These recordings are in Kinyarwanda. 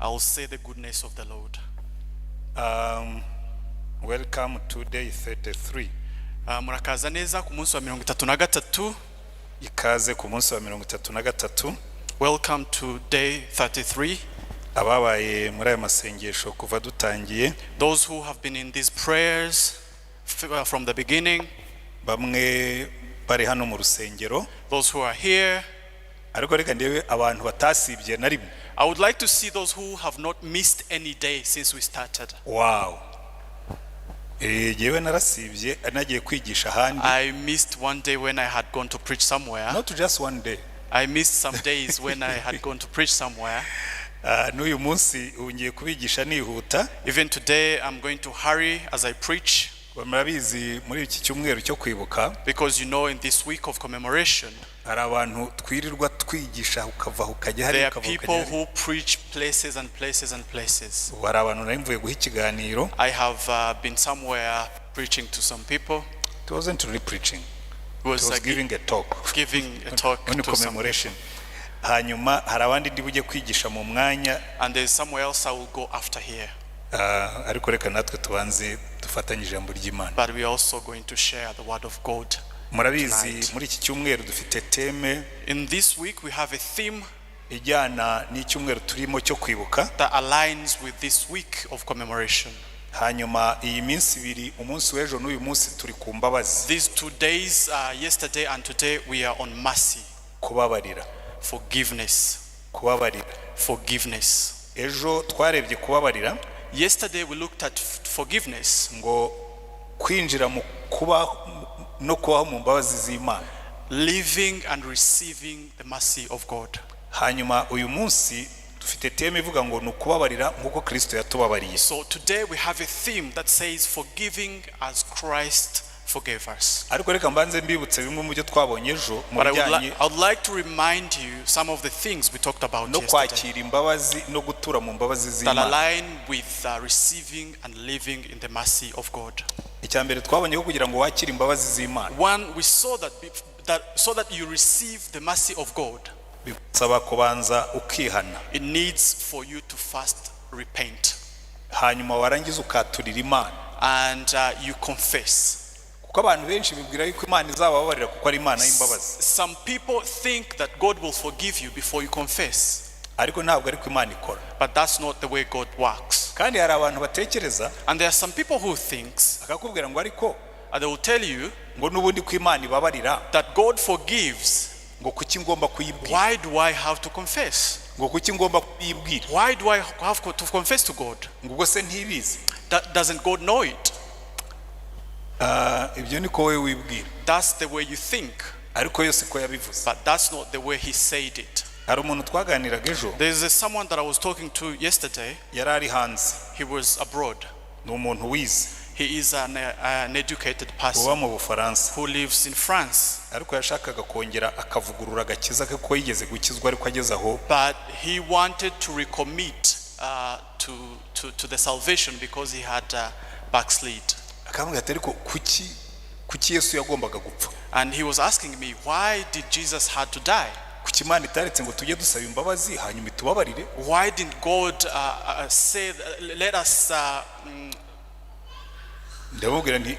I will say the goodness of the Lord. Welcome to day 33. Murakaza neza ku munsi wa 33. Ikaze ku munsi wa 33. Welcome to day 33. Ababaye muri aya masengesho kuva dutangiye, Those who have been in these prayers from the beginning, bamwe bari hano mu rusengero, those who are here, ariko reka ndebe abantu batasibye na rimwe. I would like to see those who have not missed any day since we started. Wow. Jyewe narasibye nagiye kwigisha ahandi. I missed one day when I had gone to preach somewhere. Not just one day. I missed some days when I had gone to preach somewhere. Ah, n'uyu munsi ubu ngiye kubigisha nihuta. Even today, I'm going to hurry as I preach Murabizi, muri iki cyumweru cyo kwibuka, because in this week of commemoration, hari abantu twirirwa twigisha, ukava aho ukajya there hariya, are ukava aho ukajya people hariya. Who preach places and places and places. Ubu hari abantu nari mvuye guha ikiganiro. I have been somewhere preaching to some people. It wasn't really preaching. It was It was like giving a talk giving a talk on to some. commemoration. Hanyuma hari abandi ndi bujye kwigisha mu mwanya. And there's somewhere else I will go after here. Ah, ariko reka natwe tubanze dufatanye ijambo ry'Imana. But we're also going to share the word of God Murabizi, tonight. muri iki cyumweru dufite theme In this week, we have a theme ijyana n'icyumweru turimo cyo kwibuka. That aligns with this week of commemoration. Hanyuma iyi minsi ibiri, umunsi w'ejo n'uyu munsi, turi ku mbabazi. These 2 days, yesterday and today, we are on mercy, Kubabarira. Forgiveness, Kubabarira. Forgiveness. Ejo twarebye kubabarira, Yesterday, we looked at forgiveness, ngo kwinjira mu kuba no kubaho mu mbabazi z'Imana. Living and receiving the mercy of God. Hanyuma uyu munsi dufite theme ivuga ngo ni ukubabarira nk'uko Kirisito yatubabariye. So today we have a theme that says forgiving as Christ forgave us. Ariko reka mbanze mbibutse bimwe mu byo twabonye ejo mu But bijyanye I would like to remind you some of the things we talked about no yesterday kwakira imbabazi no gutura mu mbabazi that z'Imana. Align with receiving and living in the mercy of God. Icya mbere twabonye ko kugira ngo wakire imbabazi z'Imana, One, we saw that so that you receive the mercy of God, bigusaba kubanza ukihana, it needs for you to first repent hanyuma warangiza ukaturira Imana, and you confess. Kuko abantu benshi bibwira yuko Imana izabababarira kuko ari Imana y'imbabazi. Some people think that God will forgive you before you confess, Ariko ntabwo ariko Imana ikora. But that's not the way God works. Kandi hari abantu batekereza, And there are some people who thinks, akakubwira ngo ariko and they will tell you ngo n'ubundi ko Imana ibabarira, that God forgives. Ngo kuki ngomba kuyibwira? Why do I have to confess? Ngo kuki ngomba kuyibwira? Why do I have to confess to God? Ngo ubwo se ntibizi? That, doesn't God know it? Ah, ibyo niko wowe wibwira, That's the way you think, ariko yo siko yabivuze. But that's not the way He said it. Hari umuntu twaganiraga ejo. There's someone that I was talking to yesterday. Yari ari hanze. He was abroad. Ni umuntu wize, He is an educated person uba mu Bufaransa, who lives in France. Ariko yashakaga kongera akavugurura agakiza ke, kuko yigeze gukizwa ariko ageze aho But he wanted to recommit to the salvation because he had backslid. Akambwira ati ariko kuki Yesu yagombaga gupfa? And he was asking me, why did Jesus had to die? Kuki Imana itaretse ngo tujye dusaba imbabazi hanyuma itubabarire? Why didn't God say, let us, Ndamubwira nti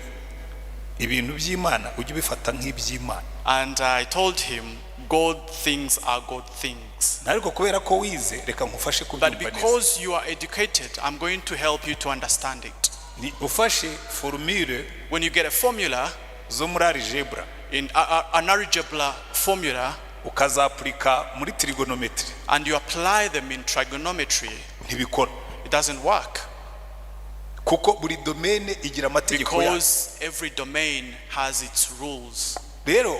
ibintu by'Imana ujye ubifata nk'iby'Imana. And I told him, God things are God things. Ariko kubera ko wize, reka nkufashe But kubyumva neza. Because you are educated, I'm going to help you to understand it. Ni ufashe formule When you get a formula, zo muri algebra, in an algebra formula, ukazapurika muri trigonometry, and you apply them in trigonometry, ntibikora, it doesn't work kuko buri domaine igira amategeko yayo. Because every domain has its rules. Rero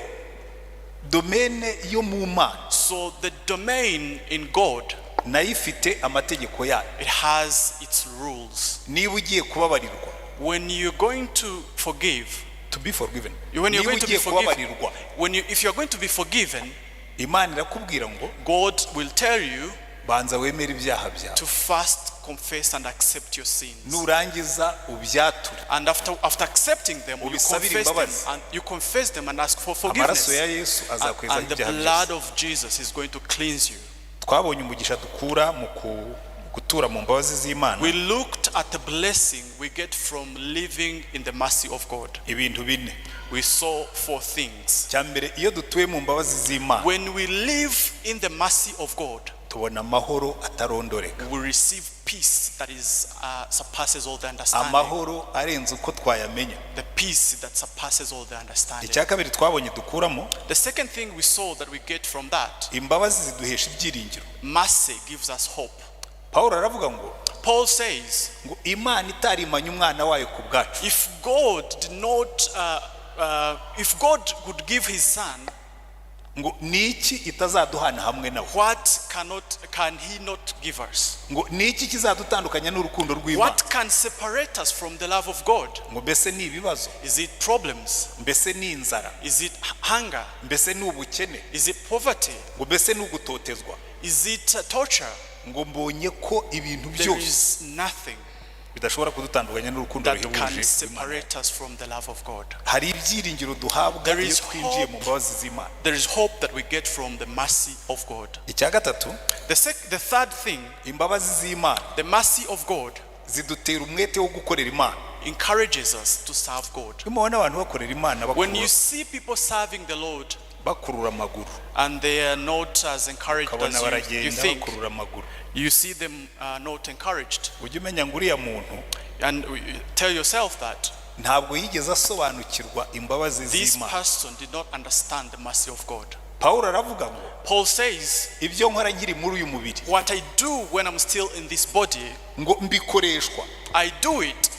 domaine yo mu Mana So the domain in God, nayo ifite amategeko yayo. It has its rules. Niba ugiye kubabarirwa, When you're going to forgive, to be forgiven, when you're niba going to be ugiye forgiven, kubabarirwa, if you're going to be forgiven, Imana irakubwira ngo God will tell you banza wemere ibyaha byawe, to first confess and accept your sins. Nurangiza ubyature, And after accepting them, you ubisabire confess them imbabazi. and you confess them and ask for Amaraso forgiveness. ya Yesu azakwezaho And the ibyaha blood byose. Of Jesus is going to cleanse you. Twabonye umugisha dukura mu ku- Gutura mu mbabazi z'Imana. We looked at the blessing we get from living in the mercy of God. Ibintu bine. We saw four things. Cya mbere, iyo dutuye mu mbabazi z'Imana, When we live in the mercy of God, tubona amahoro atarondoreka. We receive peace that is surpasses all the understanding. Amahoro arenze uko twayamenya. The peace that surpasses all the understanding. Icya kabiri twabonye dukuramo, The second thing we saw that we get from that, imbabazi ziduhesha ibyiringiro. Mercy gives us hope. Pawulo aravuga ngo Paul says, ngo Imana itarimanye umwana wayo ku bwacu, if God did not, if God could give His Son, ngo ni iki itazaduhana hamwe nawe? What cannot can He not give us? Ngo ni iki kizadutandukanya n'urukundo rw'Imana? What can separate us from the love of God? Ngo mbese ni ibibazo? Is it problems? Mbese ni inzara? Is it hunger? Mbese ni ubukene? Is it poverty? Ngo mbese ni ugutotezwa? Is it torture? Ngo mbonye ko ibintu There byose is nothing bidashobora kudutandukanya n'urukundo that ruhebuje can rw'Imana. Separate us from the love of God. Hari ibyiringiro duhabwa There iyo is twinjiye hope. mu mbabazi z'Imana. There is hope that we get from the mercy of God. Icya gatatu, The third thing, imbabazi z'Imana the mercy of God zidutera umwete wo gukorera Imana. Encourages us to serve God. Iyo mubona abantu bakorera Imana When you bakurura, see people serving the Lord bakurura amaguru, and they are not as encouraged ukabona as you baragenda think, bakurura amaguru, you see them not encouraged. Ujye umenya ngo uriya muntu And tell yourself that ntabwo yigeze asobanukirwa imbabazi this z'Imana. Person did not understand the mercy of God. Pawulo aravuga ngo Paul says, ibyo nkora nkiri muri uyu mubiri, what I do when I'm still in this body, ngo mbikoreshwa, I do it,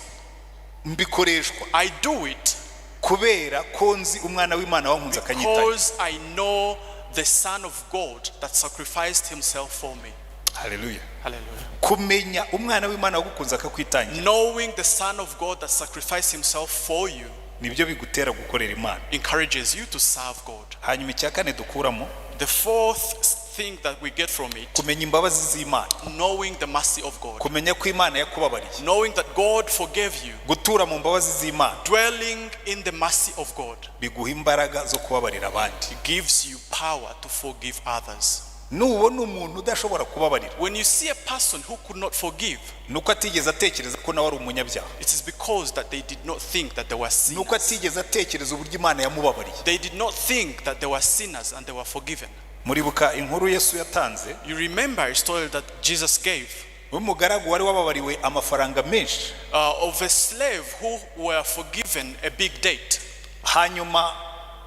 mbikoreshwa I do it kubera ko nzi umwana w'Imana wankunze akanyitangira. Because I know the Son of God that sacrificed himself for me. Haleluya. Hallelujah. Kumenya umwana w'Imana wagukunze akakwitangira, Knowing the Son of God that sacrificed himself for you nibyo bigutera gukorera Imana. Encourages you to serve God. Hanyuma icya kane dukuramo, The fourth thing that we get from it, kumenya imbabazi z'Imana, knowing the mercy of God, kumenya ko Imana yakubabariye, knowing that God forgave you, gutura mu mbabazi z'Imana dwelling in the mercy of God biguha imbaraga zo kubabarira abandi. Gives you power to forgive others. Nubona umuntu udashobora kubabarira, When you see a person who could not forgive, nuko atigeze atekereza ko nawe ari umunyabyaha, it is because that they did not think that they were nuko sinners. Atigeze atekereza uburyo Imana yamubabariye. They did not think that they were sinners and they were forgiven. Muribuka inkuru Yesu yatanze You remember a story that Jesus gave w'umugaragu wari wababariwe amafaranga menshi, of a slave who were forgiven a big debt. Hanyuma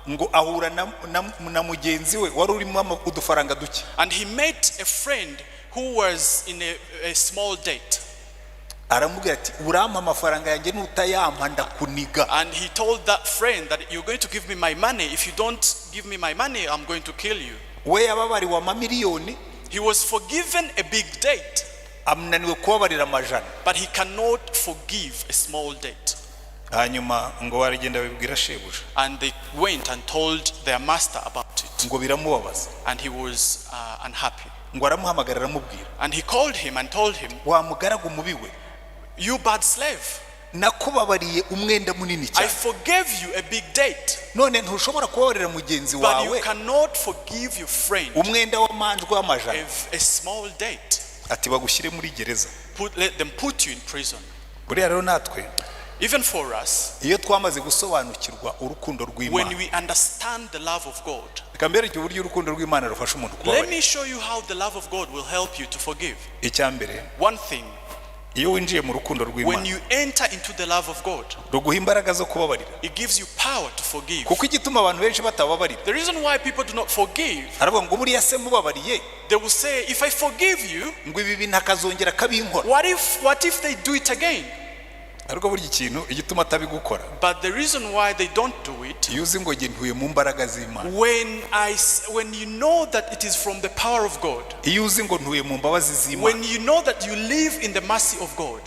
ngo ahura na mugenzi we wari urimo udufaranga duke. And he met a friend who was in a small debt. Aramubwira ati urampa amafaranga yanjye, nutayampa ndakuniga. And he told that friend that you're going to give me my money. If you don't give me my money, I'm going to kill you. We yababariwe amamiliyoni, He was forgiven a big debt, ananiwe kubabarira amajana. But he cannot forgive a small debt. Hanyuma ngo baragenda babibwira shebuja. And they went and told their master about it. Ngo biramubabaza. And he was unhappy. Ngo aramuhamagara aramubwira, And he called him and told him, wa mugaragu mubi we, "You bad slave, nakubabariye umwenda munini I cyane, forgave you a big debt, none ntushobora kubabarira mugenzi but you wawe cannot forgive your friend umwenda w'amanjwe w'amajana." a small debt. Ati bagushyire muri gereza. Let them put you in prison." Buriya rero natwe, Even for us, iyo twamaze gusobanukirwa urukundo when rw'Imana, we understand the love of God, reka mbereke uburyo urukundo rw'Imana rufasha umuntu let kubabarira. Me show you how the love of God will help you to forgive. Icya mbere, One thing, iyo winjiye mu rukundo when rw'Imana, you enter into the love of God, ruguha imbaraga zo kubabarira. It gives you power to forgive. Kuko igituma abantu benshi batababarira, The reason why people do not forgive, aravuga ngo buriya se mubabariye, they will say, "If I forgive you, ngo ibi bintu akazongera akabinkora. what if they do it again?" Ariko burya ikintu igituma atabigukora, But the reason why they don't do it, iyo uzi ngo njye ntuye mu mbaraga z'Imana, when you know that it is from the power of God, iyo uzi ngo ntuye mu mbabazi z'Imana, when you know that you live in the mercy of God,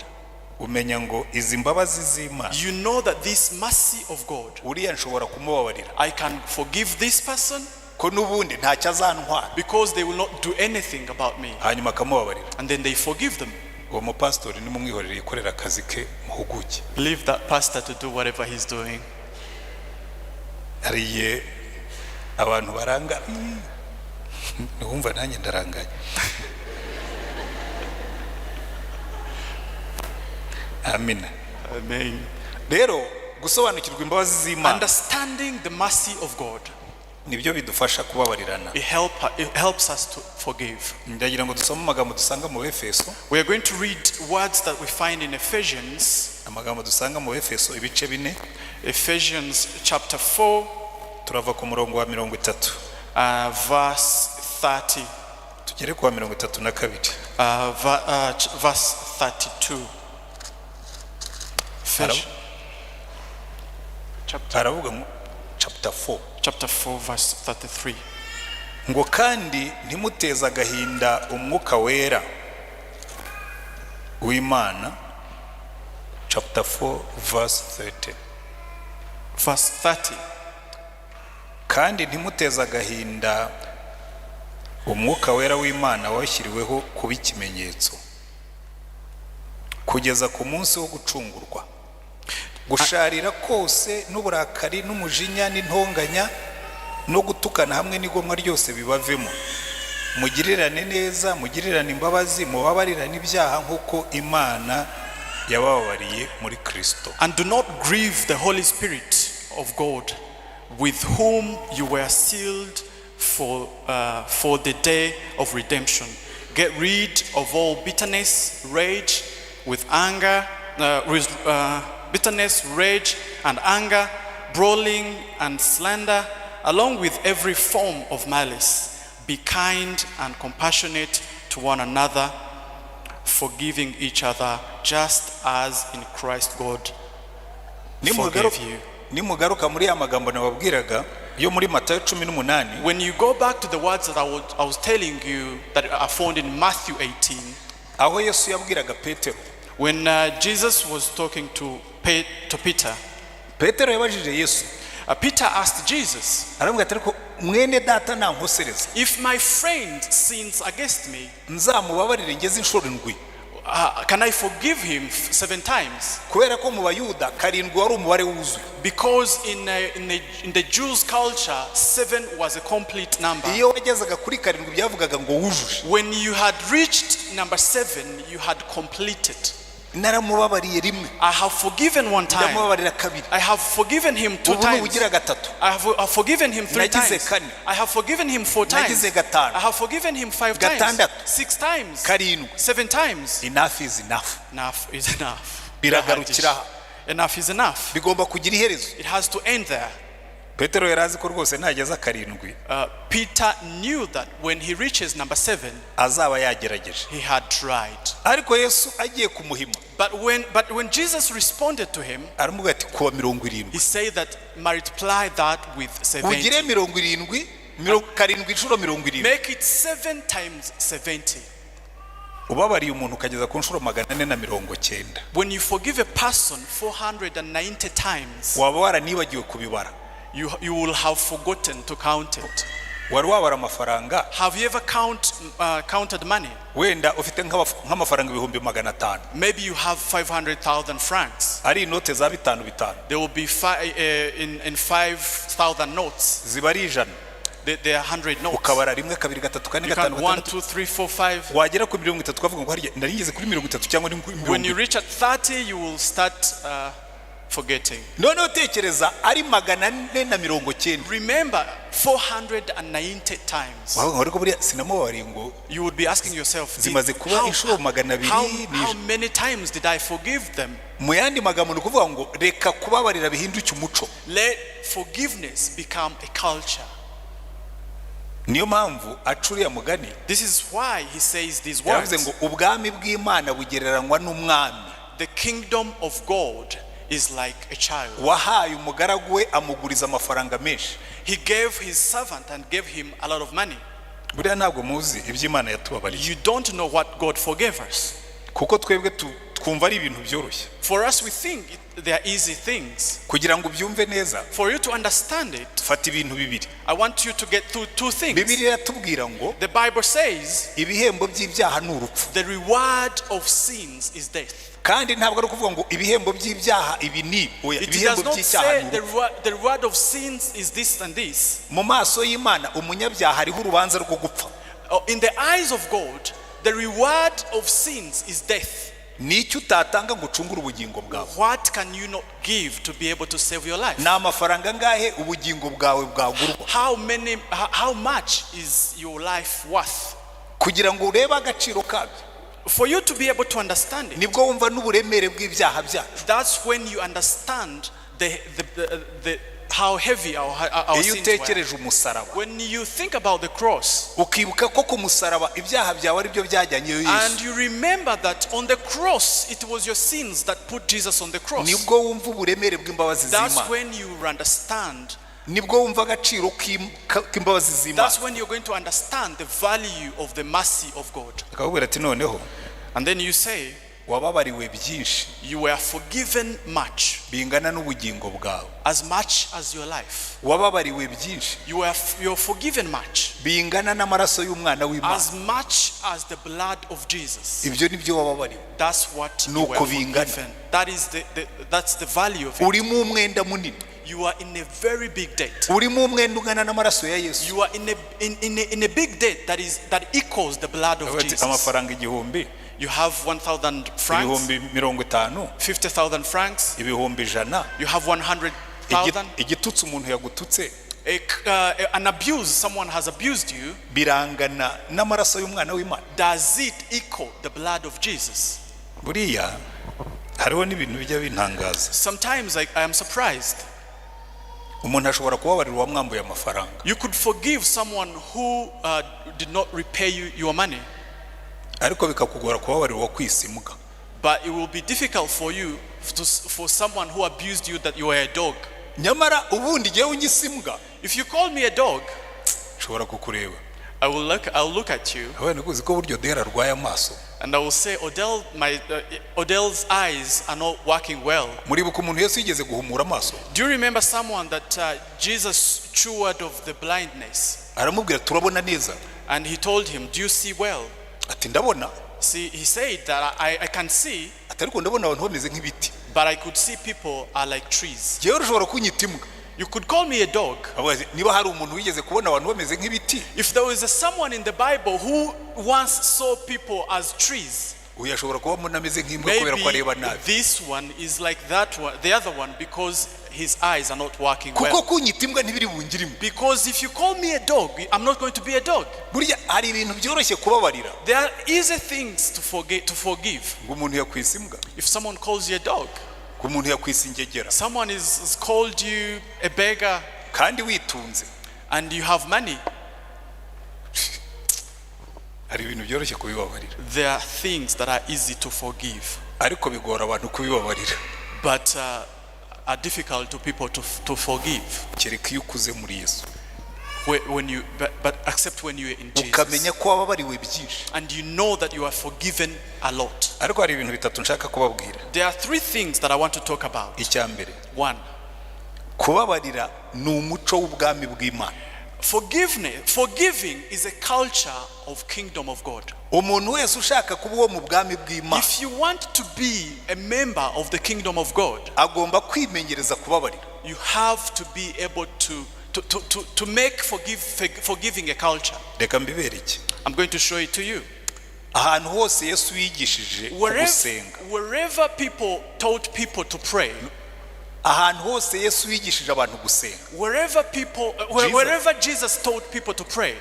umenya ngo izi mbabazi z'Imana, you know that this mercy of God, uriya nshobora kumubabarira, I can forgive this person ko n'ubundi ntacyo azantwara. Because they will not do anything about me. Hanyuma akamubabarira. And then they forgive them. Uwo mupasitori nimumwihorere yikorera akazi ke muhuguke. Leave that pastor to do whatever he's doing. Hari igihe abantu baranga, ntiwumva nanjye ndarangaye. Amina. Amen. Rero gusobanukirwa imbabazi z'Imana Understanding the mercy of God, nibyo bidufasha kubabarirana. it helps us to forgive. Ndagira ngo dusome amagambo dusanga mu Befeso. We are going to read words that we find in Ephesians, Amagambo dusanga mu Befeso ibice 4. Ephesians chapter 4, Turava ku murongo wa 30 verse 30, tugere ku wa 32. Verse 32. Ephesians chapter, Aravuga ngo chapter 4 chapter 4, verse 33. Ngo kandi ntimuteze agahinda umwuka wera w'Imana. Chapter 4 verse 30. Verse 30. Kandi ntimuteze agahinda umwuka wera w'Imana washyiriweho kuba ikimenyetso kugeza ku munsi wo gucungurwa. Gusharira kose n'uburakari n'umujinya n'intonganya no gutukana hamwe n'igomwa ryose bibavemo. Mugirirane neza, mugirirane imbabazi, mubabarirane ibyaha nk'uko Imana yabababariye muri Kristo. And do not grieve the Holy Spirit of God, with whom you were sealed for the day of redemption. Get rid of all bitterness, rage, with anger, with, bitterness, rage, and anger, brawling and slander, along with every form of malice. Be kind and compassionate to one another, forgiving each other, just as in Christ God forgave you. Nimugaruka muri ya magambo nababwiraga yo muri Matayo 18, When you go back to the words that I was telling you that are found in Matthew 18, aho Yesu yabwiraga Petero, when Jesus was talking to Peter, Petero yabajije Yesu, Peter asked Jesus, aramubwira ati ariko mwene data nankosereza, "If my friend sins against me, nzamubabarire ngeze inshuro indwi? Can I forgive him seven times?" Kubera ko mu Bayuda karindwi wari umubare wuzuye. Because in the Jews' culture, seven was a complete number. Iyo wagezaga kuri karindwi byavugaga ngo wujuje. When you had reached number seven, you had completed. Naramubabariye rimwe, I have forgiven one time. ndamubabarira kabiri, I have forgiven him two ubu ni times. ubugira gatatu. I have forgiven him three Nagize times. kane. I have forgiven him four times. Nagize gatanu. I have forgiven him five times. Gatandatu. Six times. Karindwi. Seven times. Enough is enough. Enough is enough. Biragarukira aha. Enough is enough. Bigomba kugira iherezo. It has to end there. Petero yari azi ko rwose nageza karindwi Peter knew that when he reaches number seven, azaba yagerageje. He had tried. Ariko Yesu agiye kumuhima, But when Jesus responded to him, aramubwira ati kuba 70, he said that multiply that with 70. ugire 70, karindwi inshuro 70. Make it seven times 70. Ubabariye umuntu ukageza ku nshuro 490, When you forgive a person 490 times, waba waranibagiwe kubibara. you will have forgotten to count it. Wari wabara amafaranga? Have you ever counted money? Wenda ufite nk'amafaranga 500,000, Maybe you have 500,000 francs. ari inote za bitanu bitanu, There will be in 5,000 notes. Ziba ari 100. They are 100 notes. Ukabara rimwe, kabiri, gatatu, kane, You gatanu, count one, gatandatu, two, three, four, five. wagera ku 30 ukavuga ngo harya nari ngeze kuri 30 cyangwa ni kuri When 40? you reach at 30, you will start forgetting. Noneho tekereza ari 490. Remember, 490 times. Wavuga ngo ariko buriya sinamubabariye ngo You would be asking yourself, zimaze kuba inshuro 200 how many times did I forgive them? Mu yandi magambo ni ukuvuga ngo reka kubabarira bihinduke umuco. Let forgiveness become a culture. Niyo mpamvu aca uriya mugani. This is why he says these Yaravuze words. ngo ubwami bw'Imana bugereranywa n'umwami The kingdom of God is like a child. Wahaye umugaragu we amuguriza amafaranga menshi. He gave his servant and gave him a lot of money. Buriya ntabwo muzi iby'Imana yatubabariye. You don't know what God forgave us. Kuko twebwe twumva ari ibintu byoroshye. For us, we think they are easy things. Kugira ngo ubyumve neza, For you to understand it, fata ibintu bibiri. I want you to get through two things. Bibiliya iratubwira ngo The Bible says ibihembo by'ibyaha ni urupfu. The reward of sins is death. Kandi ntabwo ari ukuvuga ngo ibihembo by'ibyaha ibi ni oya, It ibihembo does not by'icyaha say ni the urupfu. reward of sins is this and this. Mu maso y'Imana umunyabyaha hariho urubanza rwo gupfa. Oh, in the eyes of God, the reward of sins is death. Ni icyo utatanga ngo ucungure ubugingo bwawe? What can you not give to be able to save your life? Ni amafaranga angahe ubugingo bwawe bwagurwa? How much is your life worth? Kugira ngo urebe agaciro kabyo, For you to be able to understand it, nibwo wumva n'uburemere bw'ibyaha byacu. That's when you understand how heavy our Iyo sins were. utekereje umusaraba, When you think about the cross, ukibuka ko ku musaraba ibyaha byawe ari byo byajyanyeyo and Yesu, you remember that on the cross, it was your sins that put Jesus on the cross. Nibwo wumva uburemere bw'imbabazi That's z'Imana, when you understand. Nibwo wumva agaciro k'imbabazi z'Imana. That's when you're going to understand the value of the mercy of God. Akakubwira ati noneho And then you say, wababariwe byinshi you were forgiven much, bingana n'ubugingo bwawe. As much as your life. Wababariwe byinshi You're forgiven much, bingana n'amaraso y'umwana w'Imana. As much as the blood of Jesus. Ibyo ni byo wababariwe. That's what you Nuko were bingana. Forgiven. That's the value of it. Urimo umwenda munini. You are in a very big debt. Urimo umwenda ungana n'amaraso ya Yesu. You are in a big debt that equals the blood of Ati, Jesus. amafaranga 1000, You have 1,000 francs, 50,000, 50,000 francs. 100,000. You have 100,000. Igitutsi umuntu yagututse An abuse, someone has abused you. Birangana n'amaraso y'umwana w'Imana? Does it equal the blood of Jesus? Buriya hariho n'ibintu bijya bintangaza. Sometimes I am surprised. Umuntu ashobora kubabarira uwamwambuye amafaranga, You could forgive someone who did not repay you your money, ariko bikakugora kubabarira uwakwise imbwa. But it will be difficult for you for someone who abused you that you were a dog. Nyamara ubundi igihe unyise imbwa, If you call me a dog, nshobora kukureba, I'll look at you abana uzi ko buryo Odell arwaye amaso. And I will say, Odell's eyes are not working well. Muribuka umuntu Yesu yigeze guhumura amaso? Do you remember someone that Jesus cured of the blindness? Aramubwira turabona neza. And he told him, "Do you see well?" Ati ndabona. See, he said that I can see, Ati ariko ndabona abantu bameze nk'ibiti. But I could see people are like trees. Njyewe ushobora kunyita imbwa. You could call me a dog. Avuga ati, niba hari umuntu wigeze kubona abantu bameze nk'ibiti, If there was someone in the Bible who once saw people as trees, uyu ashobora kuba mbona ameze nk'imbwa kubera ko areba maybe nabi. This one is like that one, the other one, because his eyes are not working Kuko well. kunyita imbwa ntibiri bungire imbwa. Because if you call me a dog, I'm not going to be a dog. Burya hari ibintu byoroshye kubabarira. There are easy things to forget, to forgive. Ngo umuntu yakwise imbwa, If someone calls you a dog, ngo umuntu yakwise ingegera, someone is called you a beggar, kandi witunze, and you have money, hari ibintu byoroshye kubibabarira, there are things that are easy to forgive, ariko bigora abantu kubibabarira, but are difficult to people to forgive. Kereka iyo ukuze muri Yesu, When you, but except when you are in Jesus. Ukamenya ko wababariwe byinshi. And you know that you are forgiven a lot. Ariko hari ibintu bitatu nshaka kubabwira. There are three things that I want to talk about. Icya mbere, One, kubabarira ni umuco w'ubwami bw'Imana. Forgiveness, forgiving is a culture of kingdom of God. Umuntu wese ushaka kuba uwo mu bwami bw'Imana, If you want to be a member of the kingdom of God, agomba kwimenyereza kubabarira. You have to be able to make forgiving a culture. Reka mbibereke. I'm going to show it to you. Ahantu hose Yesu yigishije Wherever, gusenga, wherever people taught people to pray, ahantu hose Yesu yigishije abantu gusenga, Jesus. Wherever Jesus taught people to pray,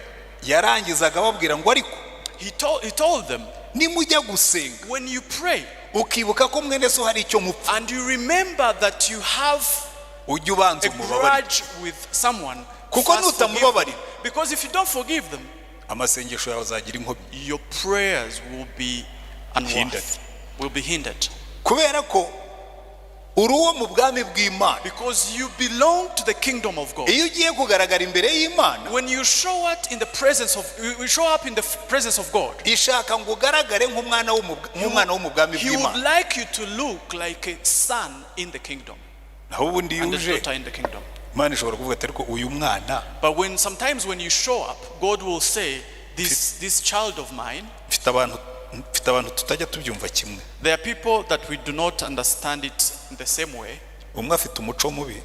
yarangizaga ababwira ngo ariko he told them, nimujya gusenga, when you pray ukibuka ko mwene so hari icyo mupfa, and you remember that you have ujye ubanza a umubabarire. Grudge with someone, Kuko first forgive nutamubabarira, them. Because if you don't forgive them, amasengesho yawe azagira inkomyi. Your prayers will be unworth, Hindered. Will be hindered. Kubera ko uri uwo mu bwami bw'Imana, Because you belong to the kingdom of God. Iyo ugiye kugaragara imbere y'Imana, When you show up in the presence of you show up in the presence of God, ishaka ngo ugaragare nk'umwana wo mu bwami He would bw'Imana. Like you to look like a son in the kingdom Naho ubundi iyo and a uje, daughter in the kingdom. Imana ishobora kuvuga ati ariko uyu mwana, But when sometimes when you show up, God will say, This child of mine," mfite abantu tutajya tubyumva kimwe. There are people that we do not understand it in the same way. Umwe afite umuco mubi,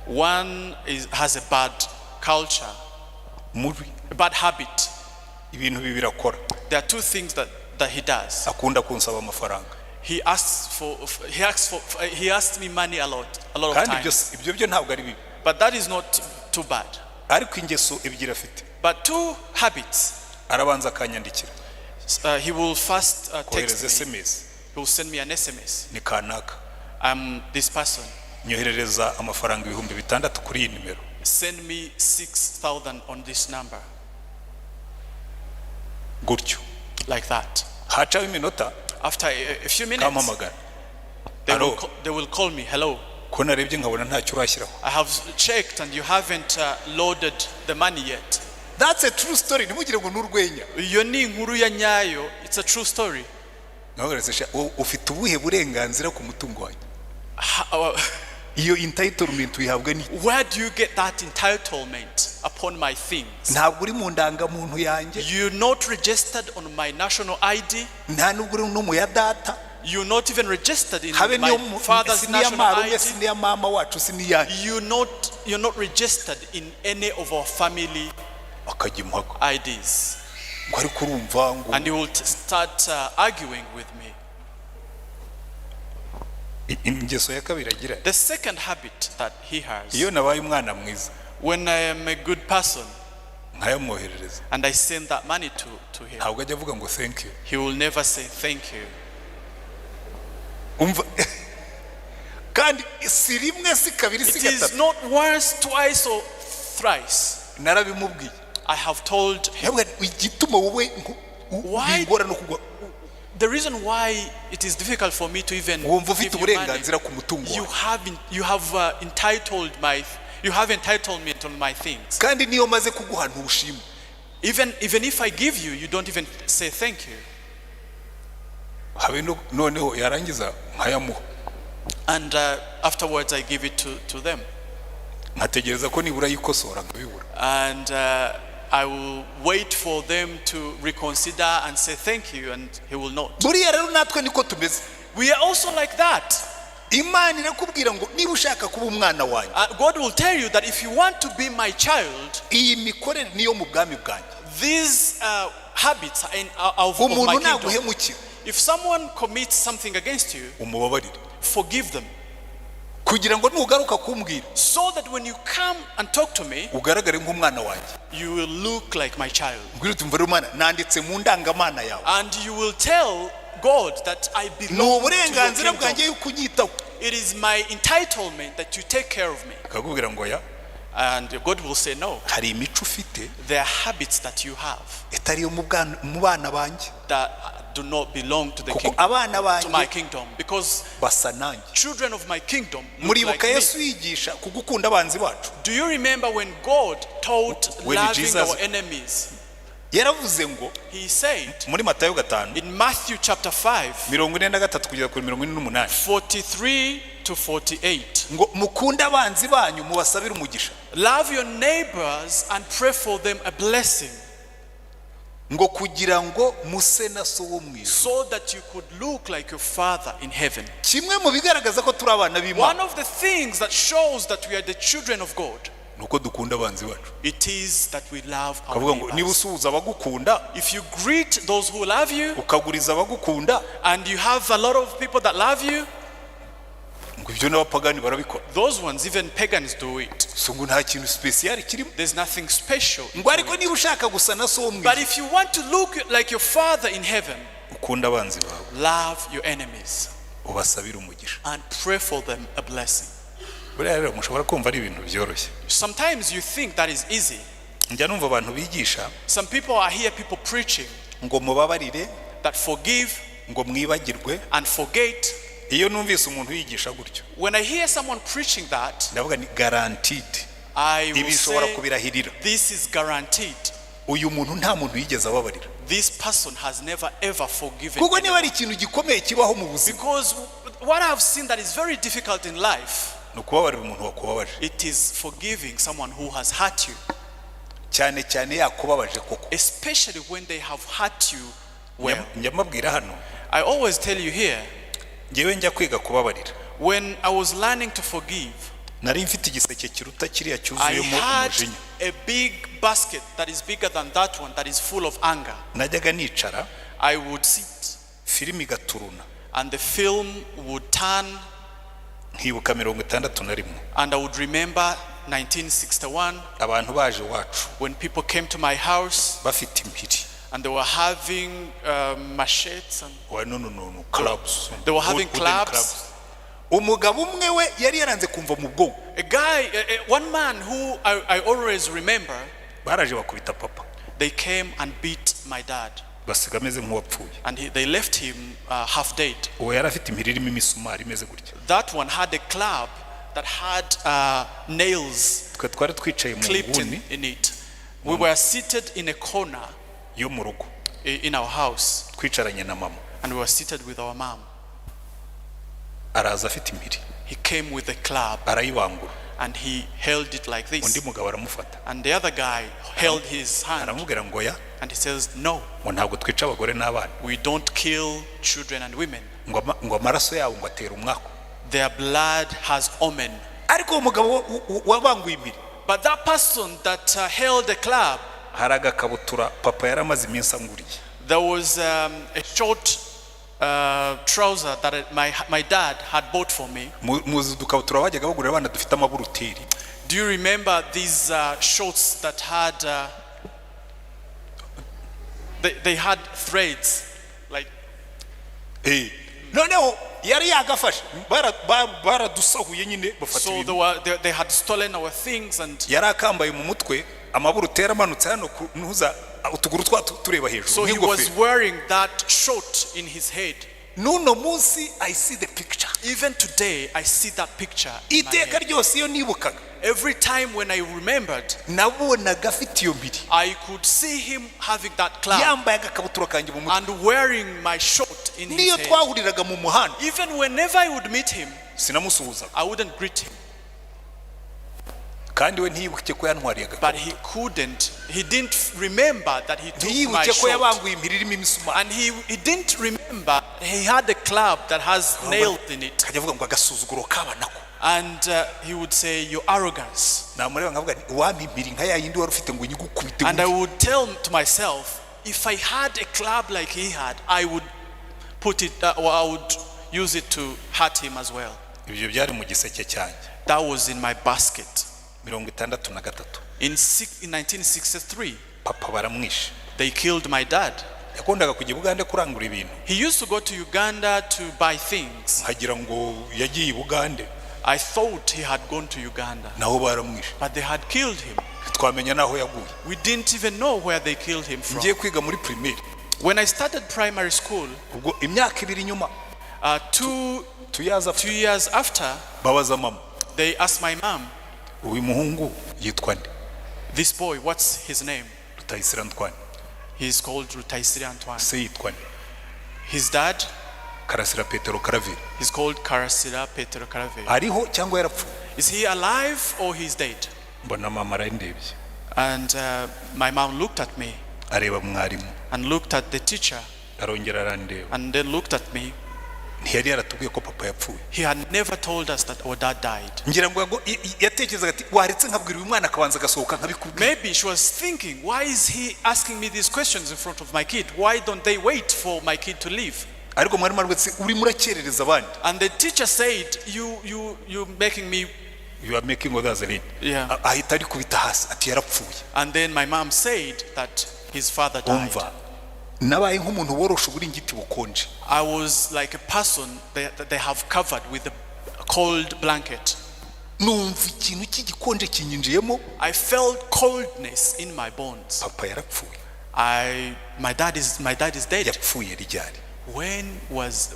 One has a bad culture, mubi, a bad habit. Ibintu bibiri akora. There are two things that he does. Akunda kunsaba amafaranga. He asked me money a lot of Kandi ibyo times. Ibyo byo ntabwo ari bibi. But that is not too bad. Ariko ingeso ebyiri afite, But two habits. arabanza akanyandikira, He will first kohereza text me. SMS. He will send me an SMS. Ni kanaka, I'm this person. Nyoherereza amafaranga 6000 kuri iyi nimero. Send me 6,000 on this number. Gutyo. Like that. Hacaho iminota, After a few minutes, kampamagara. Hello. they will call me. "Hello. Ko narebye nkabona ntacyo urashyiraho? I have checked and you haven't loaded the money yet." That's a true story, ntimugire ngo ni urwenya. Iyo ni inkuru ya nyayo. It's a true story. Nkabagaragaza, sha, wowe ufite ubuhe burenganzira ku mutungo wanjye? Iyo entitlement uyihabwa ni Where do you get that entitlement upon my things? Ntabwo uri mu ndangamuntu yanjye. You're not registered on my national ID. Nta nubwo uri no mu ya data. You're not even registered in Habe my niyo mu- father's si n'iya national marume, ID. si n'iya mama wacu, si n'iyanjye. You're not registered in any of our family Akajya impaka IDs. ngo ariko urumva ngo And he will start arguing with me. Ingeso ya kabiri agira, The second habit that he has, iyo nabaye umwana mwiza, when I am a good person nkayamwoherereza, and I send that money to him, ntabwo ajya avuga ngo thank you. he will never say thank you. Umva kandi, si rimwe, si kabiri, si It is gatatu. not once, twice, or thrice. Narabimubwiye. I have told him. Ndavuga nti, igituma wowe bingora no kugwa, The reason why it is difficult for me to even wumva ufite give you money, uburenganzira ku mutungo you wawe. have in- you have entitled my you have entitlement on my things. Kandi niyo maze kuguha ntushima. Even if I give you, you don't even say thank you. Habe noneho yarangiza nkayamuha, And afterwards, I give it to them, nkategereza ko nibura yikosora, nkabibura. And I will wait for them to reconsider and say thank you, and he will not. Buriya rero natwe niko tumeze. We are also like that. Imana irakubwira ngo niba ushaka kuba umwana wanjye, God will tell you that if you want to be my child, iyi mikorere niyo mu bwami bwanjye. These habits are of my Umuntu kingdom. naguhemukira, If someone commits something against you, umubabarire, forgive them. Kugira ngo nugaruka kumbwira, So that when you come and talk to me, ugaragare nk'umwana wanjye. You will look like my child. Mbwira uti mva rero Mana, nanditse mu ndangamana yawe. And you will tell God that I Ni belong to your uburenganzira bwanjye kingdom. yuko unyitaho. It is my entitlement that you take care of me. Akakubwira ngo ya. And God will say, "No." Hari imico ufite There are habits that you have itari iyo mu bana banjye, that do not belong to the kuko kingdom, abana to my banjye kingdom. Because basa nanjye. Children of my kingdom look Muribuka like me. Yesu yigisha ku gukunda abanzi bacu? Do you remember when God taught When loving Jesus- our enemies? Yaravuze ngo He said muri Matayo 5, in Matthew chapter 5, 43 kugeza kuri 48, 43 to 48, ngo mukunde abanzi banyu, mubasabire umugisha, "Love your neighbors and pray for them a blessing, ngo kugira ngo muse na so wo mu ijuru. So that you could look like your Father in heaven." Kimwe mu bigaragaza ko turi abana b'Imana One of the things that shows that we are the children of God, ni uko dukunda abanzi bacu. It is that we love our Ukavuga ngo niba neighbors. usuhuza abagukunda, If you greet those who love you, ukaguriza abagukunda, and you have a lot of people that love you, ngo ibyo n'abapagani barabikora. Those ones, even pagans do it. So ngo nta kintu special kirimo. There's nothing special Ngo into ariko it. niba ushaka gusa na so wo mu But ijuru, if you want to look like your Father in heaven, ukunda abanzi bawe, love your enemies ubasabire umugisha. And pray for them a blessing. Buriya rero mushobora kumva ari ibintu byoroshye. Sometimes you think that is easy. Njya numva abantu bigisha Some people, I hear people preaching ngo mubabarire, that forgive ngo mwibagirwe. And forget. Iyo numvise umuntu yigisha gutyo, When I hear someone preaching that, ndavuga ni guaranteed, I ibi will nshobora say kubirahirira, this is guaranteed. Uyu muntu nta muntu yigeze ababarira. This person has never ever forgiven Kuko niba anyone. ari ikintu gikomeye kibaho mu buzima, Because what I've seen that is very difficult in life, ni ukubabarira umuntu wakubabaje, it is forgiving someone who has hurt you, cyane cyane yakubabaje koko. Especially when they have hurt you well. Njya mbabwira hano, I always tell you here, ngewe njya kwiga kubabarira, when I was learning to forgive, nari mfite igiseke kiruta kiriya I cyuzuyemo had umujinya. A big basket that is bigger than that one that is full of anger. Najyaga nicara, I would sit filime igaturuna, And the film would turn, Nkibuka 61. And I would remember 1961 Abantu baje iwacu when people came to my house bafite impiri. And they were having machetes. And Wa, no, clubs. They were having Wooden clubs. Umugabo umwe we yari yaranze kumva mu bwonko. A guy, one man who I always remember, Baraje bakubita papa, they came and beat my dad. Basiga ameze nk'uwapfuye. And they left him half dead. Uwo yari afite impiri irimo imisumari imeze gutya. That one had a club that had nails Twe twari twicaye mu clipped nguni in it. We were seated in a corner yo mu rugo, in our house, twicaranye na mama. And we were seated with our mom. Araza afite impiri, He came with a club arayibangura. And he held it like Undi this. mugabo aramufata, And the other guy held his hand aramubwira ngo ya, and he says, "No, ngo ntabwo twica abagore n'abana, we don't kill children and women. ngo ngo amaraso yabo ngo atera umwaku." Their blood has omen." Ariko uwo mugabo wabanguye impiri, But that person that held the club, hari agakabutura papa yari amaze iminsi anguriye. There was a short trouser that my dad had bought for me. Muzi udukabutura bajyaga bagurira abana dufite amaburuteri? Do you remember these shorts that had they had threads like Eh, noneho yari yagafashe. Baradusahuye nyine, bafata so they ibintu. were they had stolen our things, and Yari akambaye mu mutwe, amaburuteri amanutse hano ku ntuza, utuguru twato tureba hejuru, so he was nk'ingofero. Wearing that short in his head. N'uno munsi I see the picture. Even today I see that picture in my Iteka head. Ryose iyo nibukaga, Every time when I remembered, nabonaga afite iyo mpiri, I could see him having that club yambaye agakabutura kanjye mu mutwe. And wearing my short in his Niyo head. twahuriraga mu muhanda, Even whenever I would meet him, sinamusuhuzaga. I wouldn't greet him. Kandi we ntiyibuke ko yantwariye But agakabutura, he couldn't, he didn't remember that he took my ntiyibuke ko short. yabanguye impiri irimo imisumari. And he didn't remember he had a club that has nails in it. Akajya avuga ngo agasuzuguro kaba nako. And he would say, "Your arrogance." Namureba nkavuga nti uwampa impiri nka ya yindi wari ufite ngo nyigukubite. And I would tell to myself, if I had a club like he had, I would put it, or I would use it to hurt him as well. Ibyo byari mu giseke cyanjye. That was in my basket. 63. In 1963, Papa baramwishe. They killed my dad. Yakundaga kujya i Bugande kurangura ibintu. He used to go to Uganda to buy things. Nkagira ngo yagiye i Bugande, I thought he had gone to Uganda, naho baramwishe. But they had killed him. Twamenya n'aho yaguye. We didn't even know where they killed him from. Ngiye kwiga muri primaire, When I started primary school, ubwo imyaka 2 nyuma, 2 years 2 after, years after, babaza mama, they asked my mom, uyu muhungu yitwa nde? "This boy, what's his name?" Rutayisire Antoine. He's called Rutayisire Antoine. Se yitwa nde? His dad, Karasira Petero Karaveri. He's called Karasira Petero Karaveri. Ariho cyangwa yarapfuye? Is he alive or he's dead? Mbona mama arandebye, And my mom looked at me areba mwarimu, and looked at the teacher arongera arandeba. And then looked at me. Ntiyari yaratubwiye ko papa yapfuye. He had never told us that our dad died. Ngira ngo yatekerezaga ati waretse nkabwira uyu mwana akabanza agasohoka nkabikubwira. Maybe she was thinking, "Why is he asking me these questions in front of my kid? Why don't they wait for my kid to leave?" Ariko mwarimu arwetse urimo urakerereza abandi. And the teacher said, You making me." You are making others late. Yeah. Ahita arikubita hasi ati yarapfuye. And then my mom said that his father died. Umva, nabaye nk'umuntu woroshe uburingiti bukonje. I was like a person that they have covered with a cold blanket. Numva ikintu cy'igikonje kinyinjiyemo. I felt coldness in my bones. Papa yarapfuye. My dad is dead. Yapfuye ryari? When was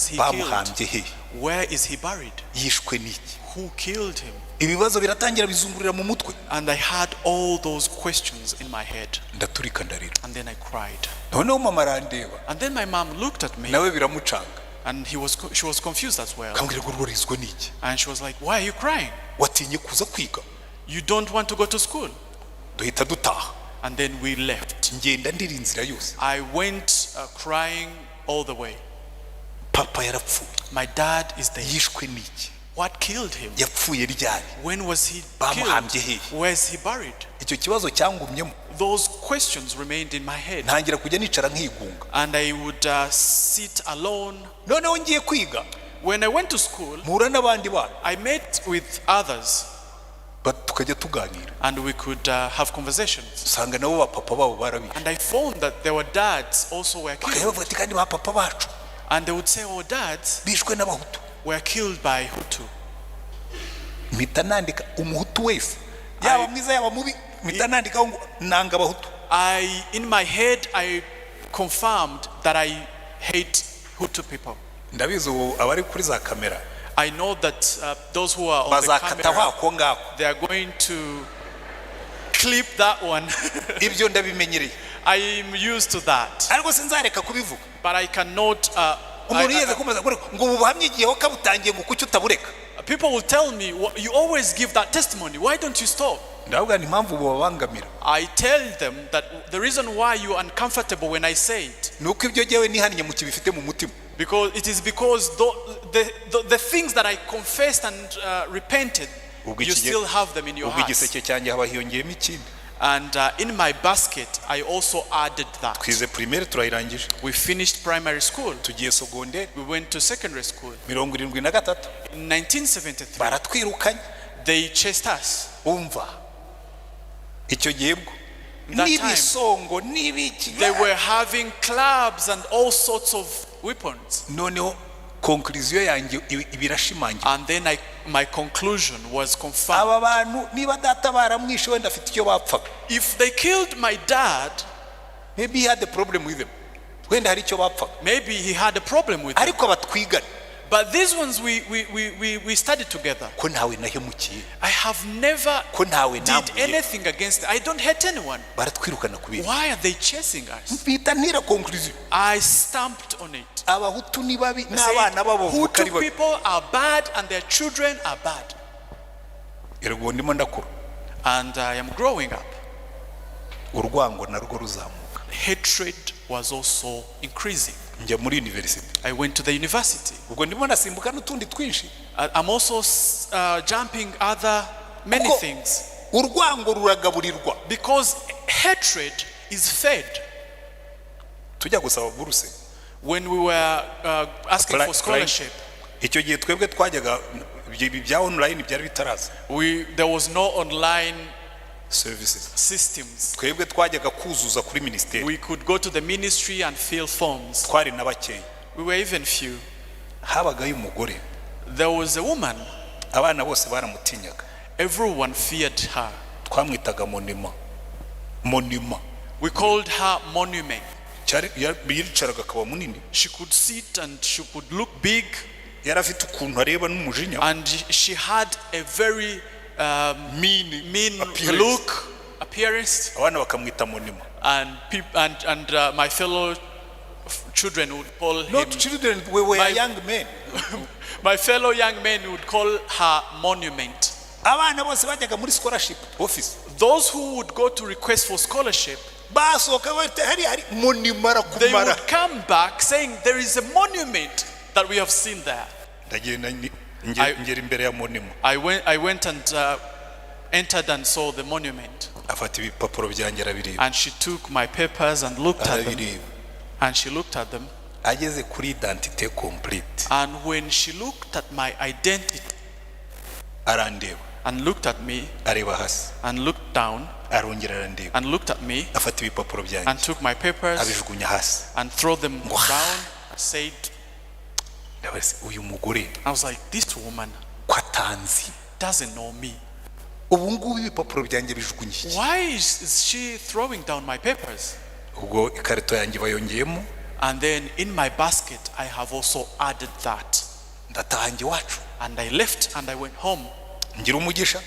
he killed? Bamuhambye he? Where is he buried? Yishwe n'iki? Who killed him? Ibibazo biratangira bizungurira mu mutwe. And I had all those questions in my head. Ndaturika ndarira. And then I cried. Noneho mama arandeba, And then my mom looked at me nawe biramucanga, and she was confused as well. akambwira ngo ururizwa n'iki? And she was like, "Why are you crying? Watinye kuza kwiga? You don't want to go to school." Duhita dutaha. And then we left. Ngenda ndira inzira yose. I went crying all the way. Papa yarapfuye. My dad is dead. Yishwe n'iki? What killed him? Yapfuye ryari? When was he Bamuhambye killed? hehe? Where is he buried? Icyo kibazo cyangumyemo. Those questions remained in my head. Ntangira kujya nicara nkigunga. And I would sit alone. Noneho ngiye kwiga, When I went to school, mpura n'abandi bana, I met with others tukajya tuganira, and we could have conversations. usanga nabo ba papa babo barabishe. And I found that their dads also were Bakajya killed. bavuga ati kandi ba papa bacu And they would say, "Oh, dads bishwe n'Abahutu." were killed by Hutu. Mpita nandika umuhutu wese, yaba mwiza yaba mubi, mpita nandikaho ngo nanga Abahutu. In my head, I confirmed that I hate Hutu people. Ndabizi ubu abari kuri za kamera I know that those who are on the bazakataho camera, ako ngako. They are going to clip that one. Ibyo ndabimenyereye. I'm used to that. Ariko sinzareka kubivuga. But I cannot. Umuntu yigeze kumbaza ngo ubu buhamya igihe wakabutangiye ngo kuki utabureka? People will tell me, "Well, you always give that testimony. Why don't you stop?" Ndavuga ni impamvu bubabangamira I tell them that the reason why you're uncomfortable when I say it, ni uko ibyo jyewe nihannye mu kibifite mu mutima. Because it is because the things that I confessed and repented, Ubwo you still have them in your ubwo heart. igiseke cyanjye haba hiyongeyemo ikindi. And in my basket, I also added that. Twize primaire turayirangije. We finished primary school. Tugiye secondaire. We went to secondary school. 73 In 1973, baratwirukanye. They chased us. Umva icyo gihe bwo That time, n'ibisongo n'ibiki. they were having clubs and all sorts of weapons. Noneho conclusion yanjye ibirashimangira. And then my conclusion was confirmed. Aba bantu niba data baramwishe wenda afite icyo bapfaga. If they killed my dad, Maybe he had a problem with them, wenda hari icyo bapfaga. Maybe he had a problem with them. Ariko abatwigana, But these ones we studied together. ko ntawe nahemukiye, I have never ko ntawe did nambuye, anything against. I don't hate anyone. baratwirukana kubera? Why are they chasing us? Mpita ntira conclusion. I stamped on it. Abahutu ni babi I said, n'abana babo bavuka ari Hutu babi. People are bad and their children are bad. Erega ndimo ndakura, And I am growing up. Urwango narwo ruzamuka. Hatred was also increasing. Njya muri university. I went to the university. Ubwo ndimo nasimbuka n'utundi twinshi. I'm also jumping other many Kuko things urwango ruragaburirwa. Because hatred is fed. Tujya gusaba buruse, When we were asking for scholarship, icyo gihe twebwe twajyaga ibyo ibi bya online byari bitaraza, there was no online services. Systems. Twebwe twajyaga kuzuza kuri minisiteri. We could go to the ministry and fill forms. Twari na bakeya. We were even few. Habagayo umugore. There was a woman, Abana bose baramutinyaga. Everyone feared her. Twamwitaga Monument, Monument. We called her Monument. Cyari yicaraga akaba munini. She could sit and she could look big, Yari afite ukuntu areba n'umujinya, and she had a very mean mean appearance. Look, appearance. Abana bakamwita Monument. And my fellow children would call Not him, children, we were young men. My fellow young men would call her Monument. Abana bose bajyaga muri scholarship office, Those who would go to request for scholarship, basohoka bati hari hari Monument they arakumara. Would come back saying there is a monument that we have seen there. Ndagenda ngera imbere ya Monument. I went and entered and saw the monument. Afata ibipapuro byanjye arabireba. And she took my papers and looked at them. Arabireba. And she looked at them. Ageze kuri identité complete, And when she looked at my identity arandeba, and looked at me areba hasi, and looked down arongera arandeba, and looked at me afata ibipapuro byanjye, and took my papers abijugunya hasi. And throw them down, said, Ndabaza, uyu mugore I was like, "This woman ko atanzi, doesn't know me. Ubu ngubu ibipapuro byanjye bijugunye iki?" Why is she throwing down my papers? Ubwo ikarito yanjye bayongeyemo. And then in my basket, I have also added that. Ndataha njya iwacu. And I left and I went home. Ngira umugisha.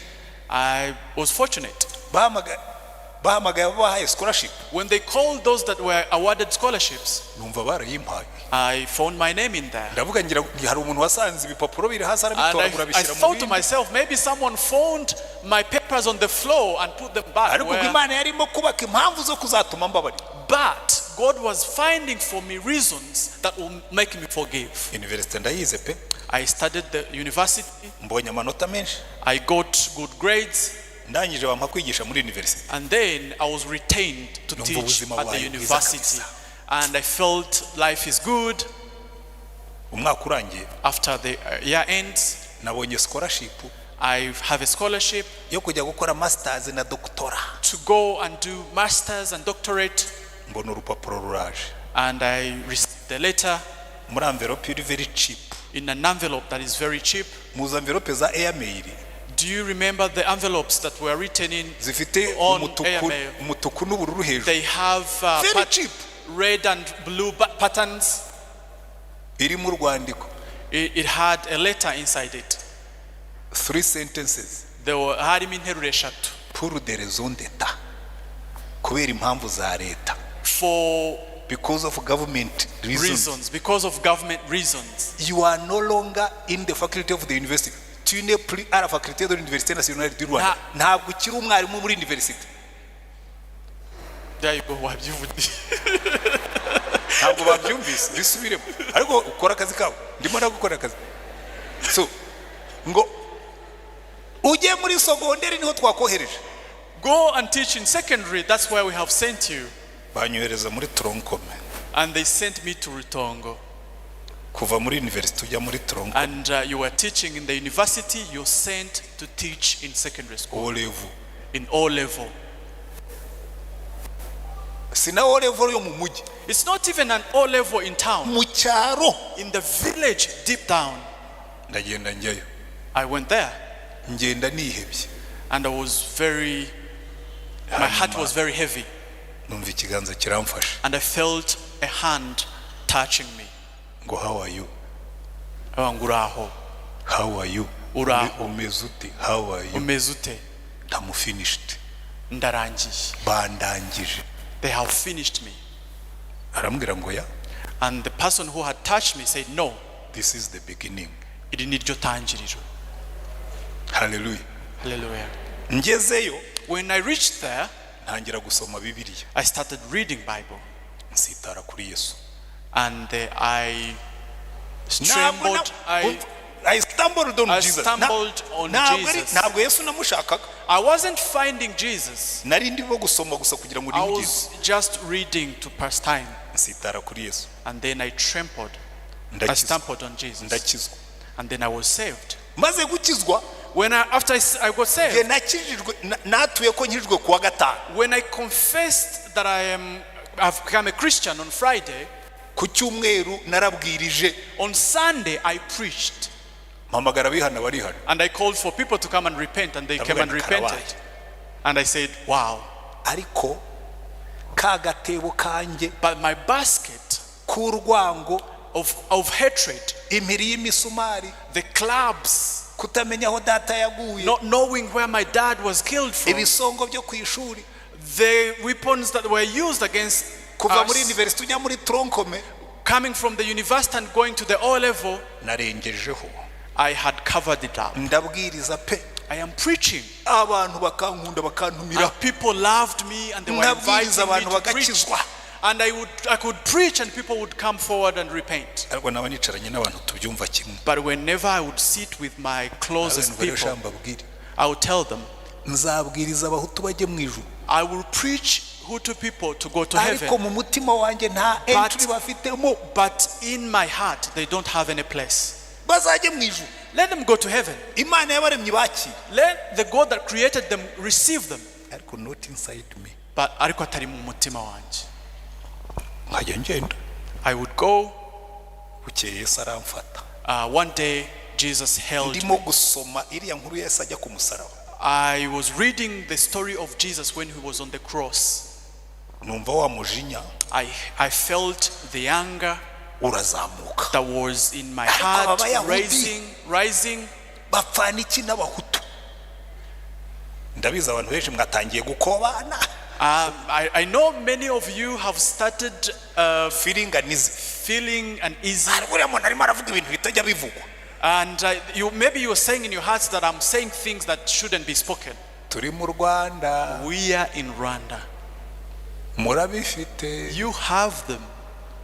I was fortunate. Bahamagaye abo bahaye scholarship, When they called those that were awarded scholarships, numva barayimpaye. I found my name in there. Ndavuga ngira hari umuntu wasanze ibipapuro biri hasi And arabitoragura I abishyira mu thought to bindi. Myself, maybe someone found my papers on the floor and put them back. Ariko ubwo Imana yarimo kubaka impamvu zo kuzatuma mbabarira. But God was finding for me reasons that will make me forgive. Université ndayize pe. I studied the university. Mbonye amanota menshi. I got good grades. Ndangije bampa kwigisha muri université. And then I was retained to Numva teach ubuzima at the bubaye bwiza university. kabisa. And I felt life is good. Umwaka urangiye, After the year ends, nabonye scholarship I have a scholarship yo kujya gukora masters na doctorat. To go and do masters and doctorate. Mbona urupapuro ruraje And I received a letter muri envelope iri very cheap. In an envelope that is very cheap. Muzi envelope za airmail? Do you remember the envelopes that were written in Zifite on umutuku, airmail? Umutuku n'ubururu hejuru. They have Very cheap. Red and blue patterns. Irimo urwandiko. It had a letter inside it. Three sentences. There were harimo interuro eshatu. Pour des raisons d'état, kubera impamvu za leta, For because of government reasons, reasons, because of government reasons. You are no longer in the faculty of the university. Tu n'es plus à la faculté de l'Université nationale du Rwanda. Ntabwo ukiri umwarimu muri université. There you go, wabyivugiye. Ntabwo babyumvise, bisubiremo, ariko ukora akazi kabo, ndimo ndagukora akazi. So ngo ujye muri sogonderi niho twakohereje. Go and teach in secondary, that's where we have sent you. Banyohereza muri tronc commun. And they sent me to Rutongo. Kuva muri university ujya muri tronc commun. And you were teaching in the university, you're sent to teach in secondary school, O level. In O level. Si na O level yo mu mujyi. It's not even an O level in town, Mu cyaro. In the village deep down. Ndagenda njyayo. I went there Ngenda nihebye. And I was very, my heart was very heavy. Numva ikiganza kiramfasha. And I felt a hand touching me. Ngo how are you? Ngo uraho. How are you? Uraho. Umeze ute? How are you? Umeze ute? I'm finished. Ndarangiye. Bandangije. They have finished me. Arambwira ngo ya. And the person who had touched me said, "No, This is the beginning. Iri ni ryo tangiriro." Haleluya. Hallelujah. Ngezeyo, When I reached there, ntangira gusoma Bibiliya. I started reading Bible. Nsitara kuri Yesu. And I Ntabwo trembled. I stumbled on I Jesus. Stumbled on Ntabwo Jesus. Ntabwo Yesu namushakaga. I wasn't finding Jesus. Nari ndimo gusoma gusa kugira ngo I nimugize. Was just reading to pass time. Nsitara kuri Yesu. And then I trampled. I Ndakizwa. stumbled on Jesus. Ndakizwa. And then I was saved. Maze gukizwa, After I got njye saved, nakijijwe natuye ko nkijijwe kuwa gatanu. When I confessed that I've become a Christian on Friday, Ku cyumweru narabwirije. On Sunday I preached. Mpamagara abihana barihana. And I called for people to come and repent, and they came and Ndavuga nti, repented. "Karabaye." And I said, "Wow." Ariko ka gatebo kanjye But my basket k'urwango, of hatred, impiri y'imisumari, the clubs, kutamenya aho data yaguye, not knowing where my dad was killed from, ibisongo byo ku ishuri, the weapons that were used against kuva muri us, university ujya muri tronc commun, coming from the university and going to the O level, narengejeho. I had covered it up. Ndabwiriza pe. I am preaching. Abantu bakankunda bakantumira. And people loved me and they were Ndabwiriza inviting me abantu to preach. bagakizwa. And I could preach and people would come forward and repent. Ariko naba nicaranye n'abantu tubyumva kimwe, But whenever I would sit with my closest abantu rero people, mbabwire, I would tell them, nzabwiriza abahutu bajye mu ijuru, I will preach Hutu people to go to ariko heaven. mu mutima wanjye nta entry bafitemo. But in my heart, they don't have any place. Bazajye mu ijuru. Let them go to heaven. Imana yabaremye bakire. Let the God that created them receive them. Ariko not inside me. But ariko atari mu mutima wanjye. Nkajya ngenda. I would go. Bukeye Yesu aramfata. One day, Jesus held me. Ndimo gusoma iriya nkuru Yesu ajya ku musaraba, I was reading the story of Jesus when he was on the cross. Numva wa mujinya I felt the anger urazamuka. That was in my Ariko heart Abayahudi rising, rising. Bapfana iki n'abahutu? Ndabizi abantu benshi mwatangiye gukobana. I know many of you have started Feeling uneasy. Feeling uneasy. Ariko uriya muntu arimo aravuga ibintu bitajya bivugwa. And maybe you're saying in your hearts that I'm saying things that shouldn't be spoken. Turi mu Rwanda. We are in Rwanda. Murabifite. You have them.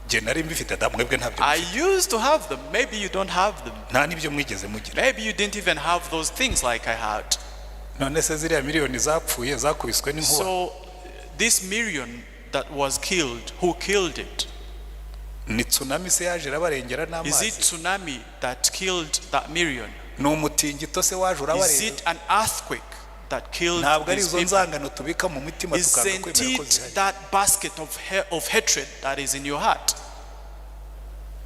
Njye nari mbifite da, mwebwe ntabyo I mufite. Used to have them. Maybe you don't have them. Nta n'ibyo mwigeze mugira. Maybe you didn't even have those things like I had. None se ziriya miliyoni zapfuye zakubiswe n'inkuba? So, this million that was killed, who killed it? Ni tsunami se yaje irabarengera Is n'amazi? it tsunami that killed that million? Ni umutingito se waje Is urabarengera? it an earthquake that killed Ntabwo ari these izo people? nzangano tubika mu mitima tukanga Isn't kwemera ko it zihari? that basket of hatred that is in your heart?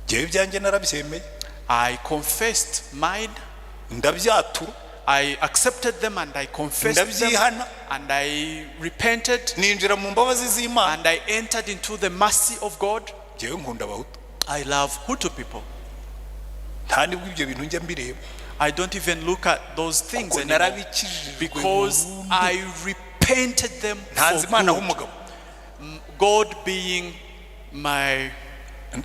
Njyewe ibyanjye narabyemeye. I confessed mine. Ndabyatura. I accepted them and I confessed them. Ndabyihana. And I repented Ninjira mu mbabazi z'Imana. And I entered into the mercy of God. Njyewe nkunda Abahutu. I love Hutu people. Nta nibwo ibyo bintu njya mbireba. I don't even look at those things Kuko anymore narabikijijwe because burundu. I repented them Ntanze for Imana good. h'umugabo. God being my.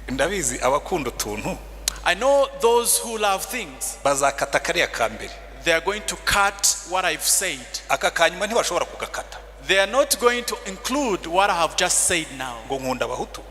Ndabizi abakunda utuntu I know those who love things, bazakata kariya ka mbere. They are going to cut what I've said. Aka kanyuma ntibashobora kugakata. They are not going to include what I have just said now, Ngo nkunda Abahutu.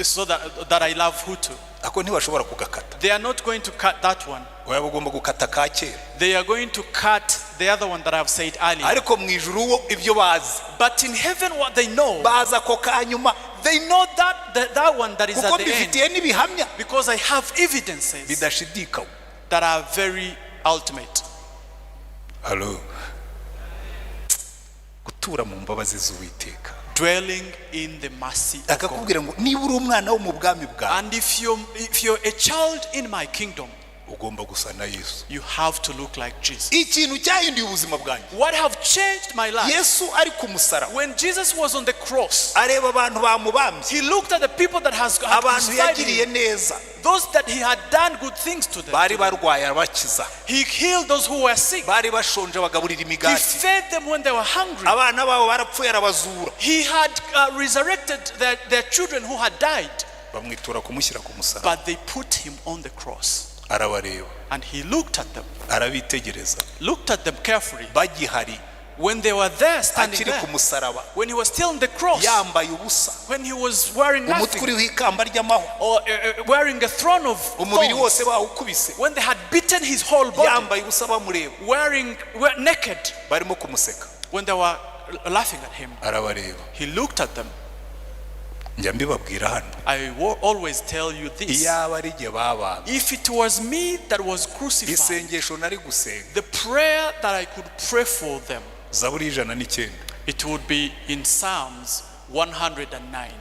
So that I love Hutu. Ako ntibashobora kugakata. They are not going to cut that one. Oya, bagomba gukata ka kera. They are going to cut the other one that I have said earlier. Ariko mu ijuru wo ibyo bazi, But in heaven, what they know, bazi ako kanyuma. They know that one that is Kuko at the end. mbifitiye n'ibihamya Because I have evidences bidashidikanywa. That are very ultimate. Halo, gutura mu mbabazi z'Uwiteka. Dwelling in the mercy of God. Akakubwira ngo niba uri umwana wo mu bwami bwawe, And if you're a child in my kingdom, ugomba gusa na Yesu. You have to look like Jesus. Ikintu cyahinduye ubuzima bwanjye, What have changed my life? Yesu ari ku musaraba, When Jesus was on the cross, areba abantu bamubambye, he looked at the people that had abantu crucified yagiriye him, neza, those that he had done good things to them. Bari barwaye arabakiza, He healed those who were sick. Bari bashonje bagaburira He imigati, fed them when they were hungry. Abana babo barapfuye arabazura. He had resurrected their children who had died. Bamwitura kumushyira ku musaraba. But they put him on the cross. Arabareba. And he looked at them, Arabitegereza. Looked at them carefully. Bagihari, When they were there, standing akiri ku there, musaraba, when he was still on the cross, yambaye ubusa, when he was wearing umutwe nothing, uriho ikamba ry'amahwa, or wearing a throne of umubiri thorns, wose bawukubise, when they had beaten his whole body, yambaye ubusa bamureba, were naked, barimo kumuseka, when they were laughing at him, arabareba. He looked at them. Njya mbibabwira hano. I will always tell you this. Iyaba ari jye babambye, If it was me that was crucified, isengesho nari gusenga, the prayer that I could pray for them, Zaburi y'ijana n'icyenda, it would be in Psalms 109.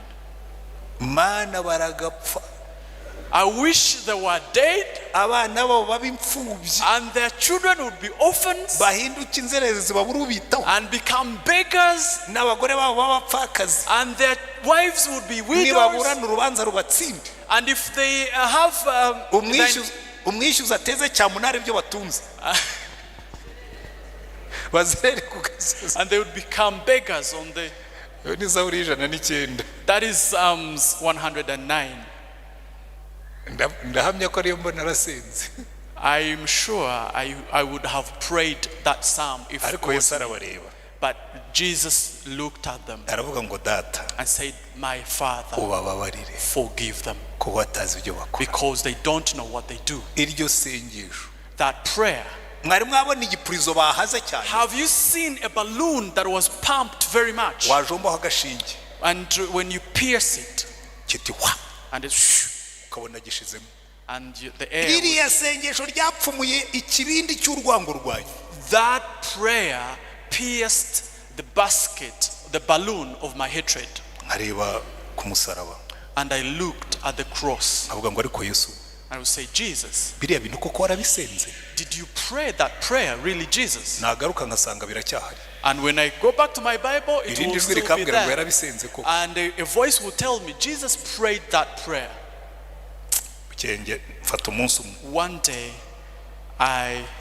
Mana baragapfa, I wish they were dead abana babo babe imfubyi, and their children would be orphans bahinduke inzererezi babure ubitaho, and become beggars n'abagore babo b'abapfakazi, and their wives would be widows. nibaburana urubanza rubatsinde, And if they have umwishyuza ateze cyamunara ibyo batunze, bazere ku gasozi. And they would become beggars on the. Iyo ni Zaburi y'ijana n'icyenda. That is Psalms 109. Ndahamya ko ariyo mbona narasenze. I'm sure I would have prayed that psalm if it Ariko was Yesu me. arabareba. But Jesus looked at them Aravuga ngo Data, and said, "My Father, ubababarire, forgive them kuko batazi ibyo bakora." because they don't know what they do." Iryo sengesho, That prayer. Mwari mwabona igipurizo bahaze cyane? Have you seen a balloon that was pumped very much? Wajombaho agashinge, And when you pierce it, kiti wa, and it's ukabona gishizemo. And the air. Ririya sengesho ryapfumuye ikibindi cy'urwango rwanyu. That prayer pierced the basket, the balloon of my hatred. Nkareba ku musaraba, And I looked at the cross. avuga ngo ariko Yesu, I would say, "Jesus, biriya bintu koko warabisenze? Did you pray that prayer, really, Jesus?" Nagaruka nkasanga biracyahari. And when I go back to my Bible, it Irindi will jwi still be rikambwira ngo there. yarabisenze koko. And a voice will tell me, "Jesus prayed that prayer." Bukeye mfata umunsi umwe, One day,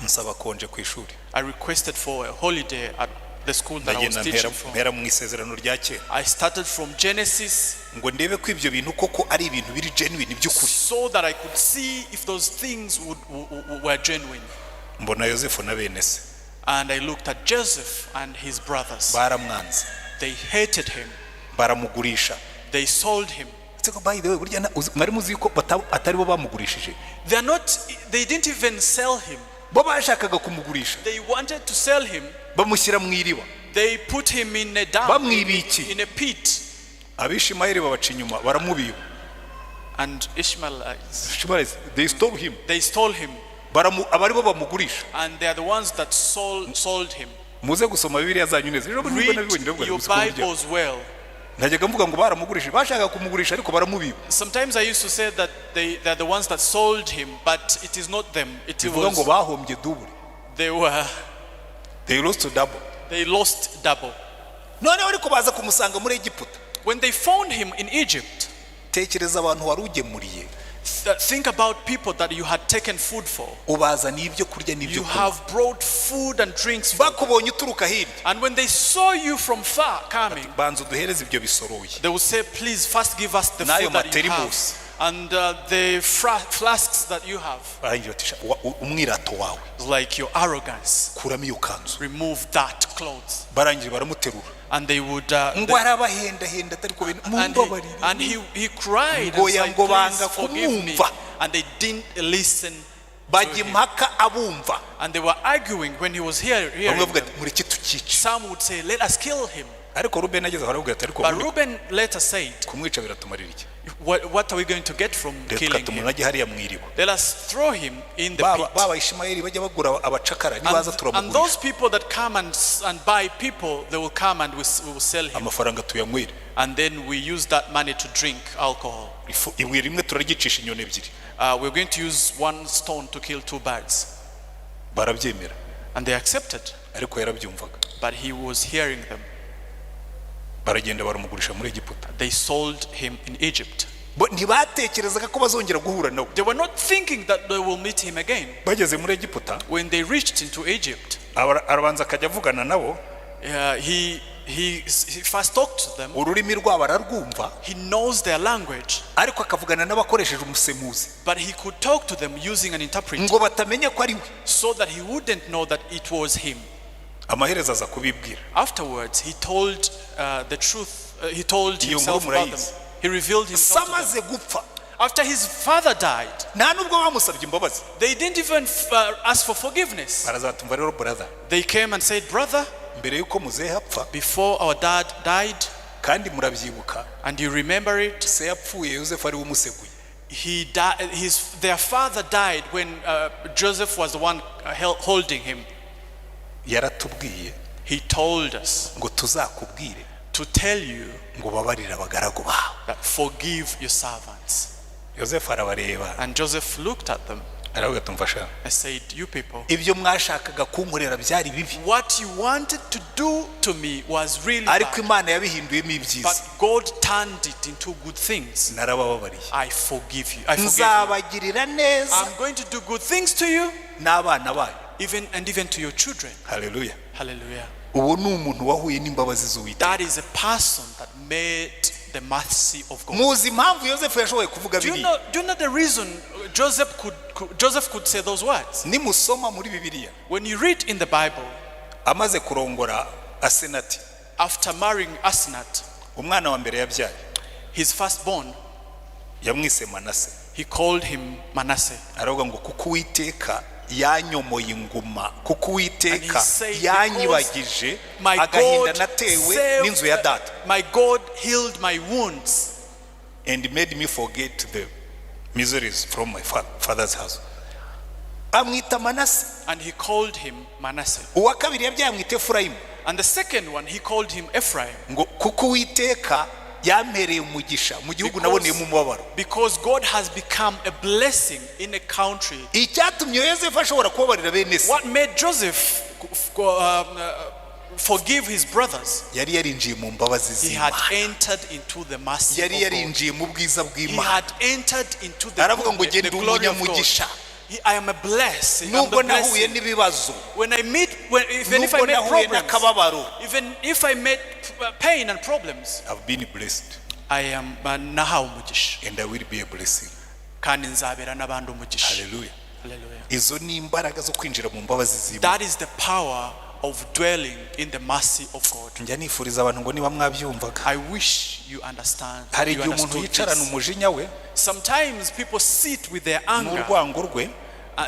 nsaba konje ku ishuri. I requested for a holiday at the school that I was Ndagenda teaching from. Mpera mu isezerano rya kera, I started from Genesis ngo ndebe ko ibyo bintu koko ari ibintu biri genuine by'ukuri. So that I could see if those things were genuine. Mbona Yosefu na bene se. And I looked at Joseph and his brothers. Baramwanze. They hated him. Baramugurisha. They sold him. Ese ko, by the way, burya mwari muzi yuko atari bo bamugurishije? They are not, they didn't even sell him. Bo bashakaga kumugurisha. They wanted to sell him. Bamushyira mu iriba. They put him in a dam, Bamwibikiye. in a pit. Abishimayeli babaca inyuma baramubiba. And Ishmaelites, Ishmaelites, they stole him. They stole him. Aba ari bo bamugurisha. And they are the ones that sold him. Muze gusoma Bibiliya zanyu neza. Ejo bundi nibwo Read nabibonye, ndavuga your nti, "Siko burya." Bibles well. Najyaga mvuga ngo baramugurishije, bashakaga kumugurisha ariko baramubiba. Sometimes I used to say that they are the ones that sold him, but it is not them. It Bivuga ngo was, bahombye double. they were, They lost double. They lost double. Noneho ariko baza kumusanga muri Egiputa. When they found him in Egypt, Tekereza abantu wari ugemuriye, think about people that you had taken food for. Ubazaniye ibyo kurya n'ibyo You kunywa. Have brought food and drinks for them. Bakubonye uturuka hirya, And when they saw you from far coming, banza uduhereze ibyo bisoroye they will say, "Please first give us the n'ayo food that you have materimusi. and the flasks that you have." Barangije bati, "Sha, umwirato wawe, It's like your arrogance. Kuramo iyo kanzu." Remove that clothes. Barangije baramuterura. And they would, Ngo arabahendahenda atari ko bintu, and he, mumbabarire. and he cried Ngo and ya said, ngo banga "Please forgive me." kumwumva. And they didn't listen to Bajya him. impaka abumva. And they were arguing when he was here, Bamwe hearing bavuga them. ati mureke tukice. Some would say, "Let us kill him." Ariko Rubeni ageze aho aravuga ati ariko But ubundi Reuben later said, kumwica biratumarira iki? What are we going to get from Reka killing him? tumunage hariya mu iriba. Let us throw him in the Baba pit." baba Ishimayeli bajya bagura abacakara nibaza And turamugurisha. those people that come and buy people, they will come and we will sell him. Amafaranga tuyanywere. And then we use that money to drink alcohol. Ibuye rimwe turaryicisha inyoni ebyiri. We're going to use one stone to kill two birds. Barabyemera. And they accepted, Ariko yarabyumvaga. But he was hearing them. Baragenda baramugurisha muri Egiputa. They sold him in Egypt. Bo ntibatekerezaga ko bazongera guhura nawe. They were not thinking that they will meet him again. Bageze muri Egiputa, When they reached into Egypt, arabanza akajya avugana nabo. he first talked to them. Ururimi rwabo ararwumva. He knows their language, Ariko akavugana n'abakoresheje umusemuzi but he could talk to them using an interpreter ngo batamenya ko ari we. So that he wouldn't know that it was him. Amaherezo aza kubibwira. Afterwards, he told the truth. He told Iyo himself nkuru about them. murayizi. He revealed himself to them. Amaze gupfa, After his father died, nta nubwo bamusabye imbabazi. They didn't even ask for forgiveness. Barazatumva rero brother, They came and said, "Brother, mbere yuko muzehe apfa, before our dad died," kandi murabyibuka, and you remember it, se yapfuye Yosefu ari we umuseguye. He died, their father died when Joseph was the one holding him. Yaratubwiye He told us ngo tuzakubwire to tell you ngo babarire abagaragu bawe. That forgive your servants. Yosefu arabareba, And Joseph looked at them aravuga ati mfasha, and said, "You people, ibyo mwashakaga kunkorera byari bibi, what you wanted to do to me was really ariko bad, Imana yabihinduyemo ibyiza. But God turned it into good things. Narabababariye. I forgive you. I forgive you. Nzabagirira neza I'm going to do good things to you, n'abana banyu." even and even to your children." Haleluya. Hallelujah. Uwo ni umuntu wahuye n'imbabazi z'Uwiteka. That is a person that made the mercy of God. Muzi impamvu Yosefu yashoboye kuvuga Do you biriya? know, do you know the reason Joseph could say those words? Nimusoma muri Bibiliya, When you read in the Bible, amaze kurongora Asenati, after marrying Asenath, umwana wa mbere yabyaye his firstborn, yamwise Manase. He called him Manasseh. Aravuga ngo kuko Uwiteka yanyomoye inguma, kuko Uwiteka And he said, yanyibagije My agahinda God natewe saved, n'inzu ya data, my God healed my wounds and made me forget the miseries from my father's house. Amwita Manase. And he called him Manasseh. Uwa kabiri yabyaye amwita Efurayimu, And the second one, he called him Ephraim. Ngo kuko Uwiteka yampereye umugisha mu gihugu naboneyemo umubabaro. Because God has become a blessing in a country. Icyatumye Yosefu ashobora kubabarira bene se, What made Joseph forgive his brothers? Yari yarinjiye mu mbabazi He had z'Imana. Entered into the mercy Yari of God. yarinjiye mu bwiza He bw'Imana. had entered into the, Aravuga ngo goodness, genda the glory of God. umunyamugisha. I am a blessing. I'm Nubwo the nahuye blessing. n'ibibazo, When I meet, when, even if I nubwo met nahuye problems, n'akababaro, even if I met pain and problems, I've been blessed I am nahawe umugisha and I will be a blessing. Kandi nzabera n'abandi umugisha. Hallelujah. Hallelujah. Izo ni imbaraga zo kwinjira mu mbabazi z'Imana. That is the power of dwelling in the mercy of God. Njya nifuriza abantu ngo niba mwabyumvaga. I wish you understand. Hari You igihe umuntu understood yicarana this. umujinya we Sometimes people sit with their anger. n'urwango rwe,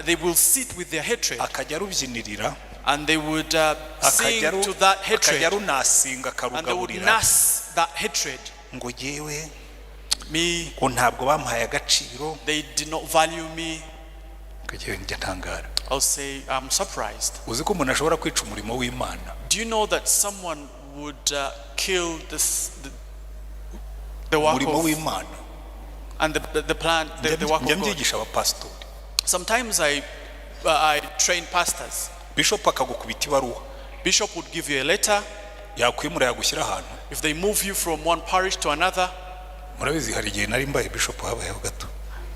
They will sit with their hatred akajya arubyinirira, and they would sing akajya to that akajya hatred arunasinga, and they would akarugaburira nurse that hatred. ngo yewe, Me, ngo ntabwo bamuhaye agaciro. they did not value me. Ngo njya ntangara. I'll say, I'm surprised. Uzi ko umuntu ashobora kwica umurimo w'Imana Do you know that someone would kill the work umurimo of, w'Imana? and the plan, the work Njya of God? mbyigisha abapasitori. Sometimes I train pastors. Bishop akagukubita ibaruwa, Bishop would give you a letter. yakwimura, yagushyira ahantu. If they move you from one parish to another, Murabizi, hari igihe nari mbaye bishop, habayeho gato.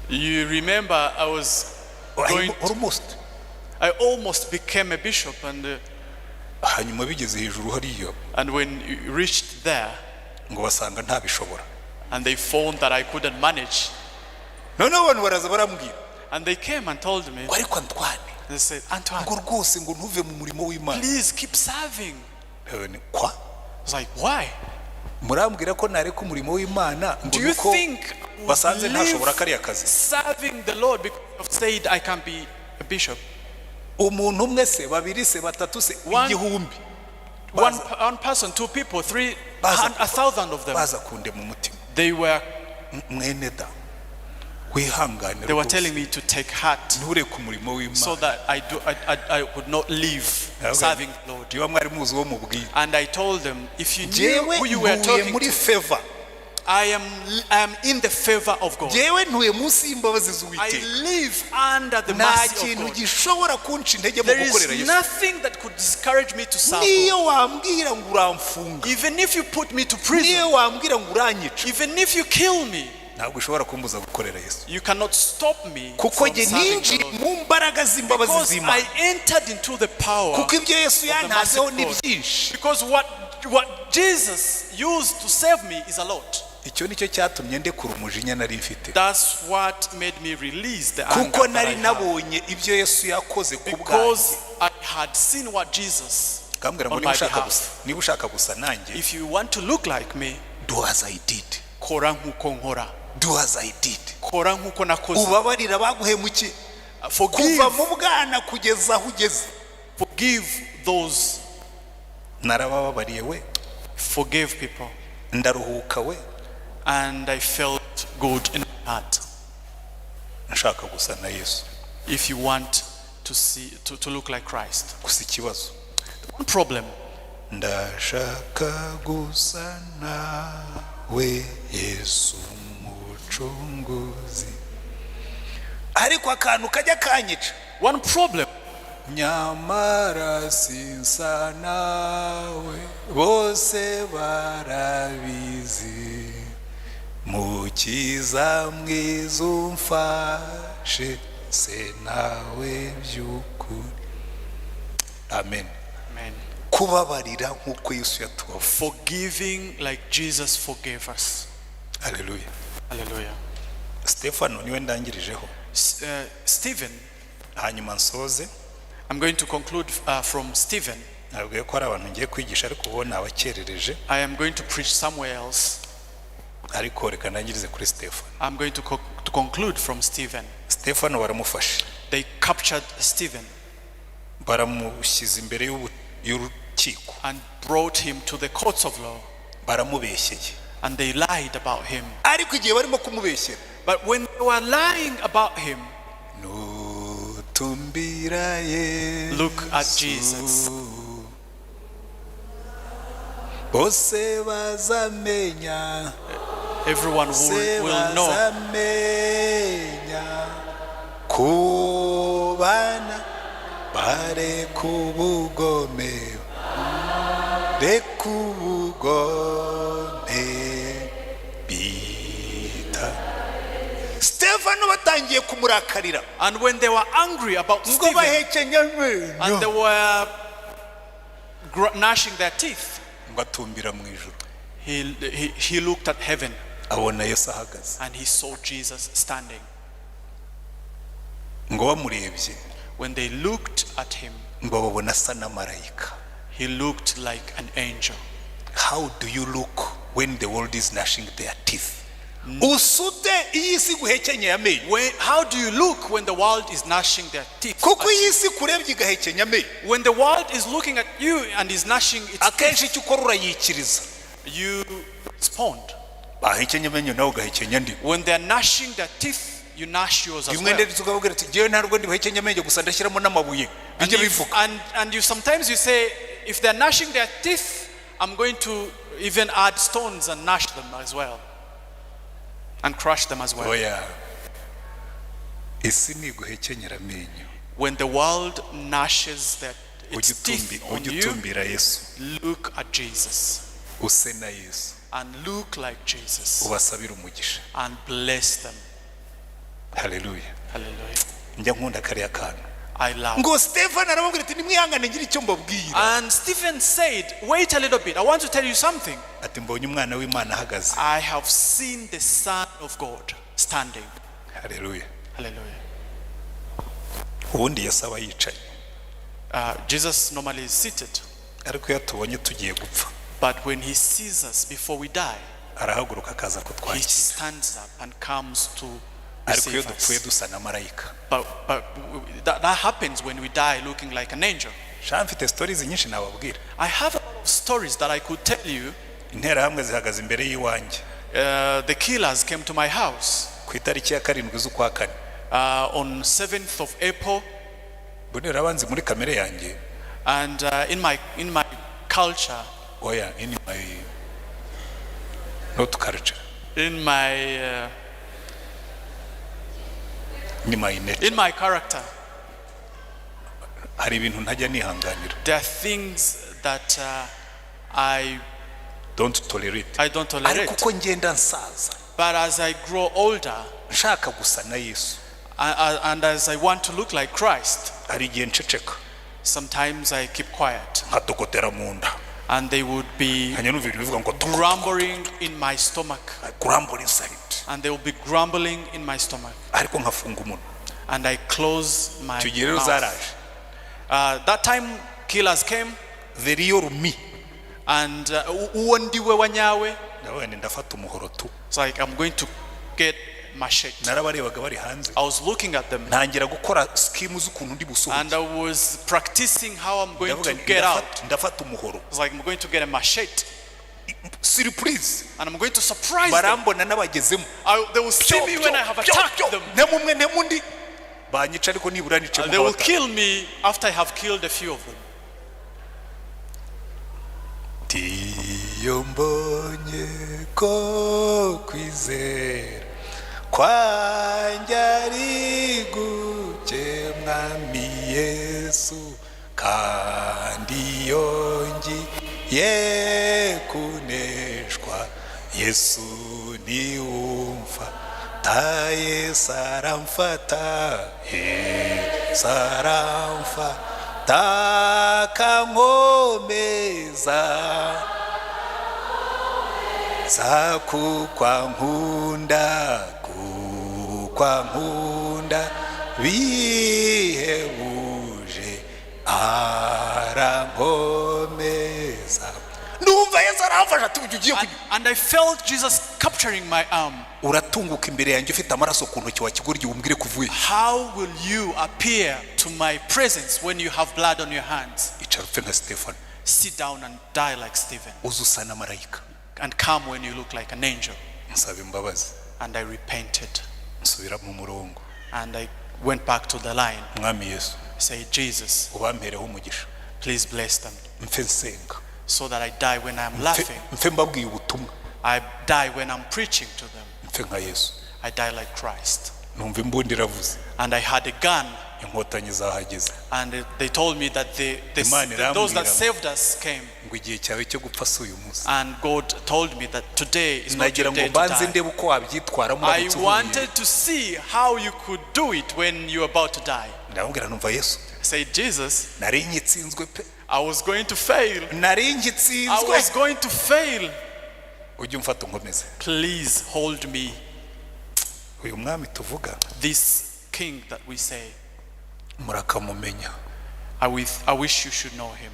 You remember I was going, Almost. I almost became a bishop, and Hanyuma bigeze hejuru hariya, and when you reached there, ngo basanga ntabishobora. And they found that I couldn't manage, Noneho abantu baraza barambwira and they came and told me, ngo ariko Antoine, they said, "Antoine, ngo rwose ngo ntuve mu murimo w'Imana. Please keep serving." Ewe, kwa I was like, "Why?" Murambwira ko nareka umurimo w'Imana ngo Do you nuko think I would basanze ntashobora leave kariya kazi? serving the Lord because I've said I can be a bishop? Umuntu umwe se, babiri se, batatu se, 1000 One person, two people, three, 1,000 of them. Baza kundema umutima. They were Mwene da, wihangane they were rwose. Telling me to take heart Ntureke umurimo w'Imana. So that I would not leave serving the Lord. Niba mwari muzi uwo mubwira, And I told them, if you knew jyewe who you were ntuye talking muri to, favor. I am in the favor of God. Jyewe ntuye munsi y'imbabazi I z'Uwiteka. Live under the Nta mercy of kintu God. gishobora kunca intege mu There gukorera is Yesu. Nothing that could discourage me to serve God. Niyo wambwira ngo uramfunga, Even if you put me to prison, niyo wambwira ngo uranyica, even if you kill me, ntabwo ushobora kumbuza gukorera Yesu, you cannot stop me kuko from jye serving the ninjiye Lord. mu mbaraga z'imbabazi Because z'Imana. I entered into the power. Kuko ibyo Yesu Of the mercy yantazeho of ni God. byinshi. Because what Jesus used to save me is a lot. Icyo nicyo cyatumye ndekura umujinya nari mfite, That's what made me release the anger kuko that nari I had. nabonye ibyo Yesu yakoze ku bwanjye. Because I had seen what Jesus Kambwira ngo on niba my ushaka behalf. gusa, niba ushaka gusa nanjye, If you want to look like me, do as I did. Kora nkuko nkora. Do as I did. Kora nkuko nakoze. Ubabarira abaguhemukiye Forgive, kuva mu bwana kugeza aho ugeze. Forgive those, Narabababariye we, forgive people. Ndaruhuka we. And I felt good in my heart. Nshaka gusa na Yesu. If you want to look like Christ. Gusa ikibazo, One problem, ndashaka gusa nawe Yesu Mucunguzi, ariko akantu kajya kanyica, one problem, nyamara sinsa nawe, bose barabizi, Mukiza mwiza umfashe se nawe by'ukuri. Amen. Amen. Kubabarira nk'uko Yesu yatubabariye. Forgiving like Jesus forgave us. Haleluya. Hallelujah. Stefano niwe ndangirijeho. Stephen, Hanyuma nsoze. I'm going to conclude from Stephen. Nabwiye ko hari abantu ngiye kwigisha, ariko ubu nabakerereje. I am going to preach somewhere else. Ariko reka ndangirize kuri Stefano. I'm going to conclude from Stephen. Stefano baramufashe, They captured Stephen baramushyize imbere y'urukiko, and brought him to the courts of law, baramubeshyeye. And they lied about him. Ariko igihe barimo kumubeshyera, But when they were lying about him, nutumbira Yesu, look at Jesus. Bose bazamenya, Everyone se will know bazamenya kubana bareka ubugome, reka ubugome bita. Stefano batangiye kumurakarira, And when they were angry about ngo Stephen, bahekenya amenyo, and they were gnashing their teeth, ngo atumbira mu ijuru, he looked at heaven abona Yesu ahagaze. And he saw Jesus standing. Ngo bamurebye, When they looked at him, ngo babona asa na marayika. He looked like an angel. How do you look when the world is gnashing their teeth? Usa ute iyo isi iguhekenyeye amenyo? How do you look when the world is gnashing their teeth Kuko at you? iyi si kurebye igahekenya amenyo, When the world is looking at you and is gnashing its akenshi teeth, icyo ukora urayikiriza. You respond. Bahekenya amenyo nawe ugahekenya andi. When they're gnashing their teeth, you gnash yours as Rimwe well. ndetse ukababwira ati ngewe ntabwo ndibuhekenye amenyo gusa, ndashyiramo n'amabuye And, bijye if, bivuga. and you sometimes you say, if they're gnashing their teeth, I'm going to even add stones and gnash them as well. And crush them as well. Oya, isi niguhekenyera amenyo, When the world gnashes ujye its teeth on ujye you, utumbira Yesu, look at Jesus use na Yesu, and look like Jesus ubasabire umugisha. And bless them. Haleluya. Hallelujah. Njya nkunda kariya kantu. I love. Ngo Stefano arababwira ati nimwihangane ngire icyo mbabwira. And Stephen said, "Wait a little bit, I want to tell you something. Ati mbonye umwana w'Imana ahagaze. I have seen the Son of God standing." Haleluya. Hallelujah. Ubundi Yesu aba yicaye, Jesus normally is seated, ariko iyo tubonye tugiye gupfa, but when he sees us before we die, arahaguruka akaza he kutwakira. Stands up and comes to Ariko iyo receive dupfuye us. dusa na marayika. But that happens when we die looking like an angel. Sha, mfite stories nyinshi nababwira. I have a lot of stories that I could tell you. Interahamwe zihagaze imbere y'iwanjye The killers came to my house ku itariki ya 7 z'ukwa kane. On 7th of April, Mbonera abanzi muri kamere yanjye. And in my culture, Oya, in my not culture, in my in my nature, in my character, hari ibintu ntajya nihanganira. There are things that I Don't tolerate. I don't tolerate. Ariko uko ngenda nsaza, But as I grow older, nshaka gusa na Yesu, and as I want to look like Christ, hari igihe nceceka, sometimes I keep quiet, nkadogotera mu nda, and they would be nkajya numva ibintu bivuga ngo tuku, grumbling in my stomach, grumble inside, and they will be grumbling in my stomach, ariko nkafunga umunwa. And I close my Icyo gihe rero mouth. zaraje. That time, killers came, The real me, and uwo ndiwe wa nyawe. Ndavuga nti ndafata umuhoro tu. It's like I'm going to get machete. Narabarebaga bari hanze, I was looking at them, ntangira gukora scheme z'ukuntu ndi busohoke. And I was practicing how I'm going Ndavuga to nti get out. ndafata umuhoro. It's like I'm going to get a machete, Surprise. And I'm going to surprise them. Barambona n'abagezemo. They will see me when I have attacked them. Ntemu umwe, ntemu undi, banyica, ariko nibura nicemo They will nka batanu. kill me after I have killed a few of them. Iyo mbonye ko kwizera kwanjye ari guke, mwami Yesu, kandi iyo ngiye kuneshwa, Yesu niwumfata. Yesu aramfata, Yesu aramfata akankomeza za kukwa nkunda, kukwa nkunda bihebuje, arankomeza. Ndumva Yesu aramfasha ati ujya ugiye And, kujya and I felt Jesus capturing my arm. Uratunguka imbere yanjye ufite amaraso ku ntoki wa kigoryi, wumbwire ko uvuye. How will you appear to my presence when you have blood on your hands? Icara upfe nka Stefano. Sit down and die like Stephen, Uze usa na marayika. And come when you look like an angel. Nsaba imbabazi, And I repented, nsubira mu murongo. And I went back to the line. Mwami Yesu, Say, "Jesus, ubampereho umugisha, please bless them mfe nsenga, so that I die when I'm laughing. Mfe mbabwiye ubutumwa, I die when I'm preaching to them. Mfe nka Yesu." I die like Christ." Numva imbunda iravuze. And I had a gun, Inkotanyi zahageze. And they told me that Imana those that irambwira saved us came. Ngo igihe cyawe cyo gupfa si uyu munsi. And God told me that today is not Nagira your ngo day to mbanze die. ndebe uko wabyitwaramo I uramutse uhuye. wanted to see how you could do it when you're about to die. Ndamubwira numva Yesu, I said, "Jesus, nari nkitsinzwe pe. I was going to fail. Nari I ngitsinzwe. Was going to fail. Ujye umfata unkomeze." Please hold me." Uyu mwami tuvuga, This king that we say, murakamumenya. I wish you should know him.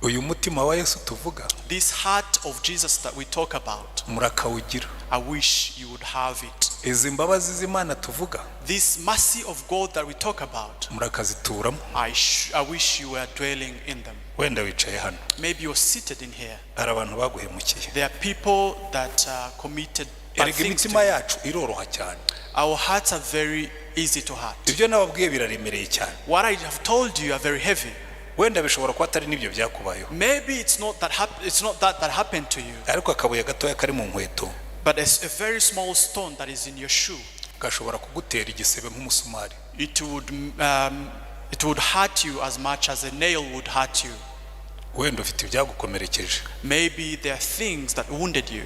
Uyu mutima wa Yesu tuvuga, This heart of Jesus that we talk about, murakawugira. I wish you would have it. Izi mbabazi z'Imana tuvuga, This mercy of God that we talk about, murakazituramo. I wish you were dwelling in them. Wenda wicaye hano, Maybe you're seated in here. hari abantu baguhemukiye. There are people that committed bad Erega things to imitima you. yacu iroroha cyane. Our hearts are very easy to hurt. Ibyo nababwiye biraremereye cyane. What I have told you are very heavy. Wenda bishobora kuba atari n'ibyo byakubayeho, Maybe it's not that that happened to you, ariko akabuye gatoya kari mu nkweto but it's a very small stone that is in your shoe. Gashobora kugutera igisebe nk'umusumari. It would hurt you as much as a nail would hurt you. Wenda ufite ibyagukomerekeje. Maybe there are things that wounded you.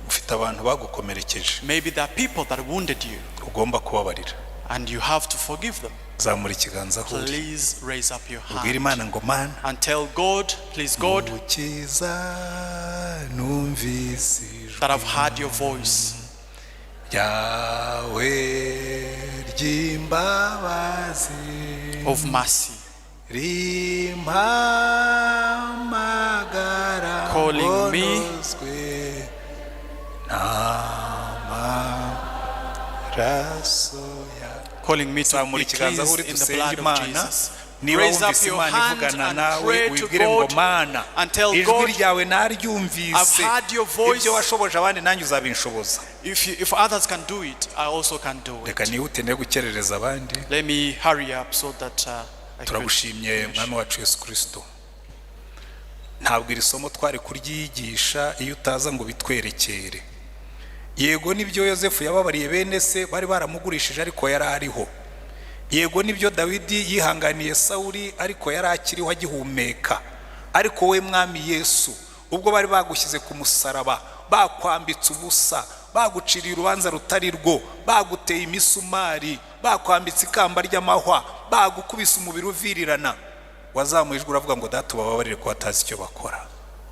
Ufite abantu bagukomerekeje. Maybe there are people that wounded you, Ugomba kubabarira. And you have to forgive them. Zamura ikiganza aho uri, Please raise up your ubwire hand Imana ngo: Mana, and tell God, please God, Mukiza, numvise ijwi that I've heard your voice ryawe ry'imbabazi of mercy, rimpamagara calling me. Nozwe n'amaraso yawe. Calling me to Zamura be ikiganza aho uri, cleansed in the dusenge blood of Imana. Jesus. Niba Raise up wumvise your Imana hand ivugana and nawe, pray to wibwire ngo: God Mana, and tell ijwi God, ryawe naryumvise. I've heard your voice. Ibyo washoboje abandi, nanjye uzabinshoboza. If others can do it, I also can do Reka it. nihute ne gukerereza abandi. Let me hurry up so that I could Turagushimye, finish. Mwami wacu Yesu Kirisito. Ntabwo iri somo twari kuryigisha iyo utaza ngo bitwerekere. Yego, nibyo, Yosefu yababariye bene se bari baramugurishije, ariko yari ariho. Yego, nibyo, Dawidi yihanganiye Sawuri, ariko yari akiriho agihumeka. Ariko we Mwami Yesu, ubwo bari bagushyize ku musaraba, bakwambitse ubusa, baguciriye urubanza rutari rwo, baguteye imisumari, bakwambitse ikamba ry'amahwa, bagukubise umubiri uvirirana, wazamuye ijwi uravuga ngo: Data, ubababarire ko batazi icyo bakora.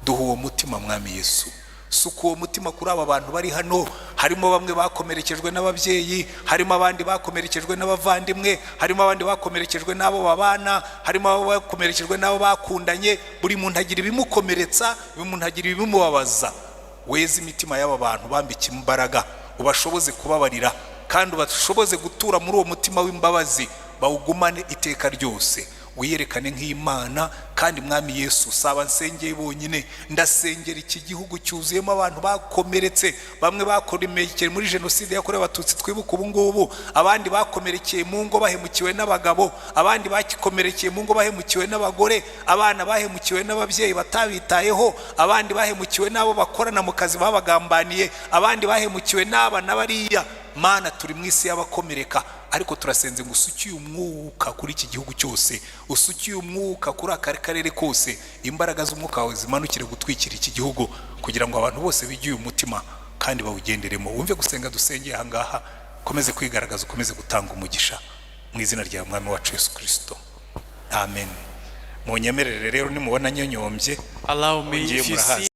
Duha uwo mutima, Mwami Yesu. Suka uwo mutima kuri aba bantu bari hano. Harimo bamwe bakomerekejwe n'ababyeyi, harimo abandi bakomerekejwe n'abavandimwe, harimo abandi bakomerekejwe n'abo babana, harimo abo bakomerekejwe n'abo bakundanye. Buri muntu agira ibimukomeretsa, buri muntu agira ibimubabaza. Weze imitima y'aba bantu, bambike imbaraga, ubashoboze kubabarira, kandi ubashoboze gutura muri uwo mutima w'imbabazi, bawugumane iteka ryose. Wiyerekane nk'Imana. Kandi Mwami Yesu, saba nsengeye bonyine, ndasengera iki gihugu cyuzuyemo abantu bakomeretse. Bamwe bakomerekeye muri Jenoside yakorewe Abatutsi twibuka ubu ngubu, abandi bakomerekeye mu ngo bahemukiwe n'abagabo, abandi bakomerekeye mu ngo bahemukiwe n'abagore, abana bahemukiwe n'ababyeyi batabitayeho, abandi bahemukiwe n'abo bakorana mu kazi babagambaniye, abandi bahemukiwe n'aba na bariya. Mana, turi mu isi y'abakomereka, ariko turasenze ngo usuke umwuka kuri iki gihugu cyose, usuke umwuka kuri aka karere kose. Imbaraga z'umwuka wawe zimanukire gutwikira iki gihugu, kugira ngo abantu bose bigire uyu mutima kandi bawugenderemo. Wumve gusenga dusengeye aha ngaha, ukomeze kwigaragaza, ukomeze gutanga umugisha, mu izina rya Mwami wacu Yesu Kirisito, amen. Munyemerere rero, nimubona nyonyombye, Allow me, ngiye if you murahazi. See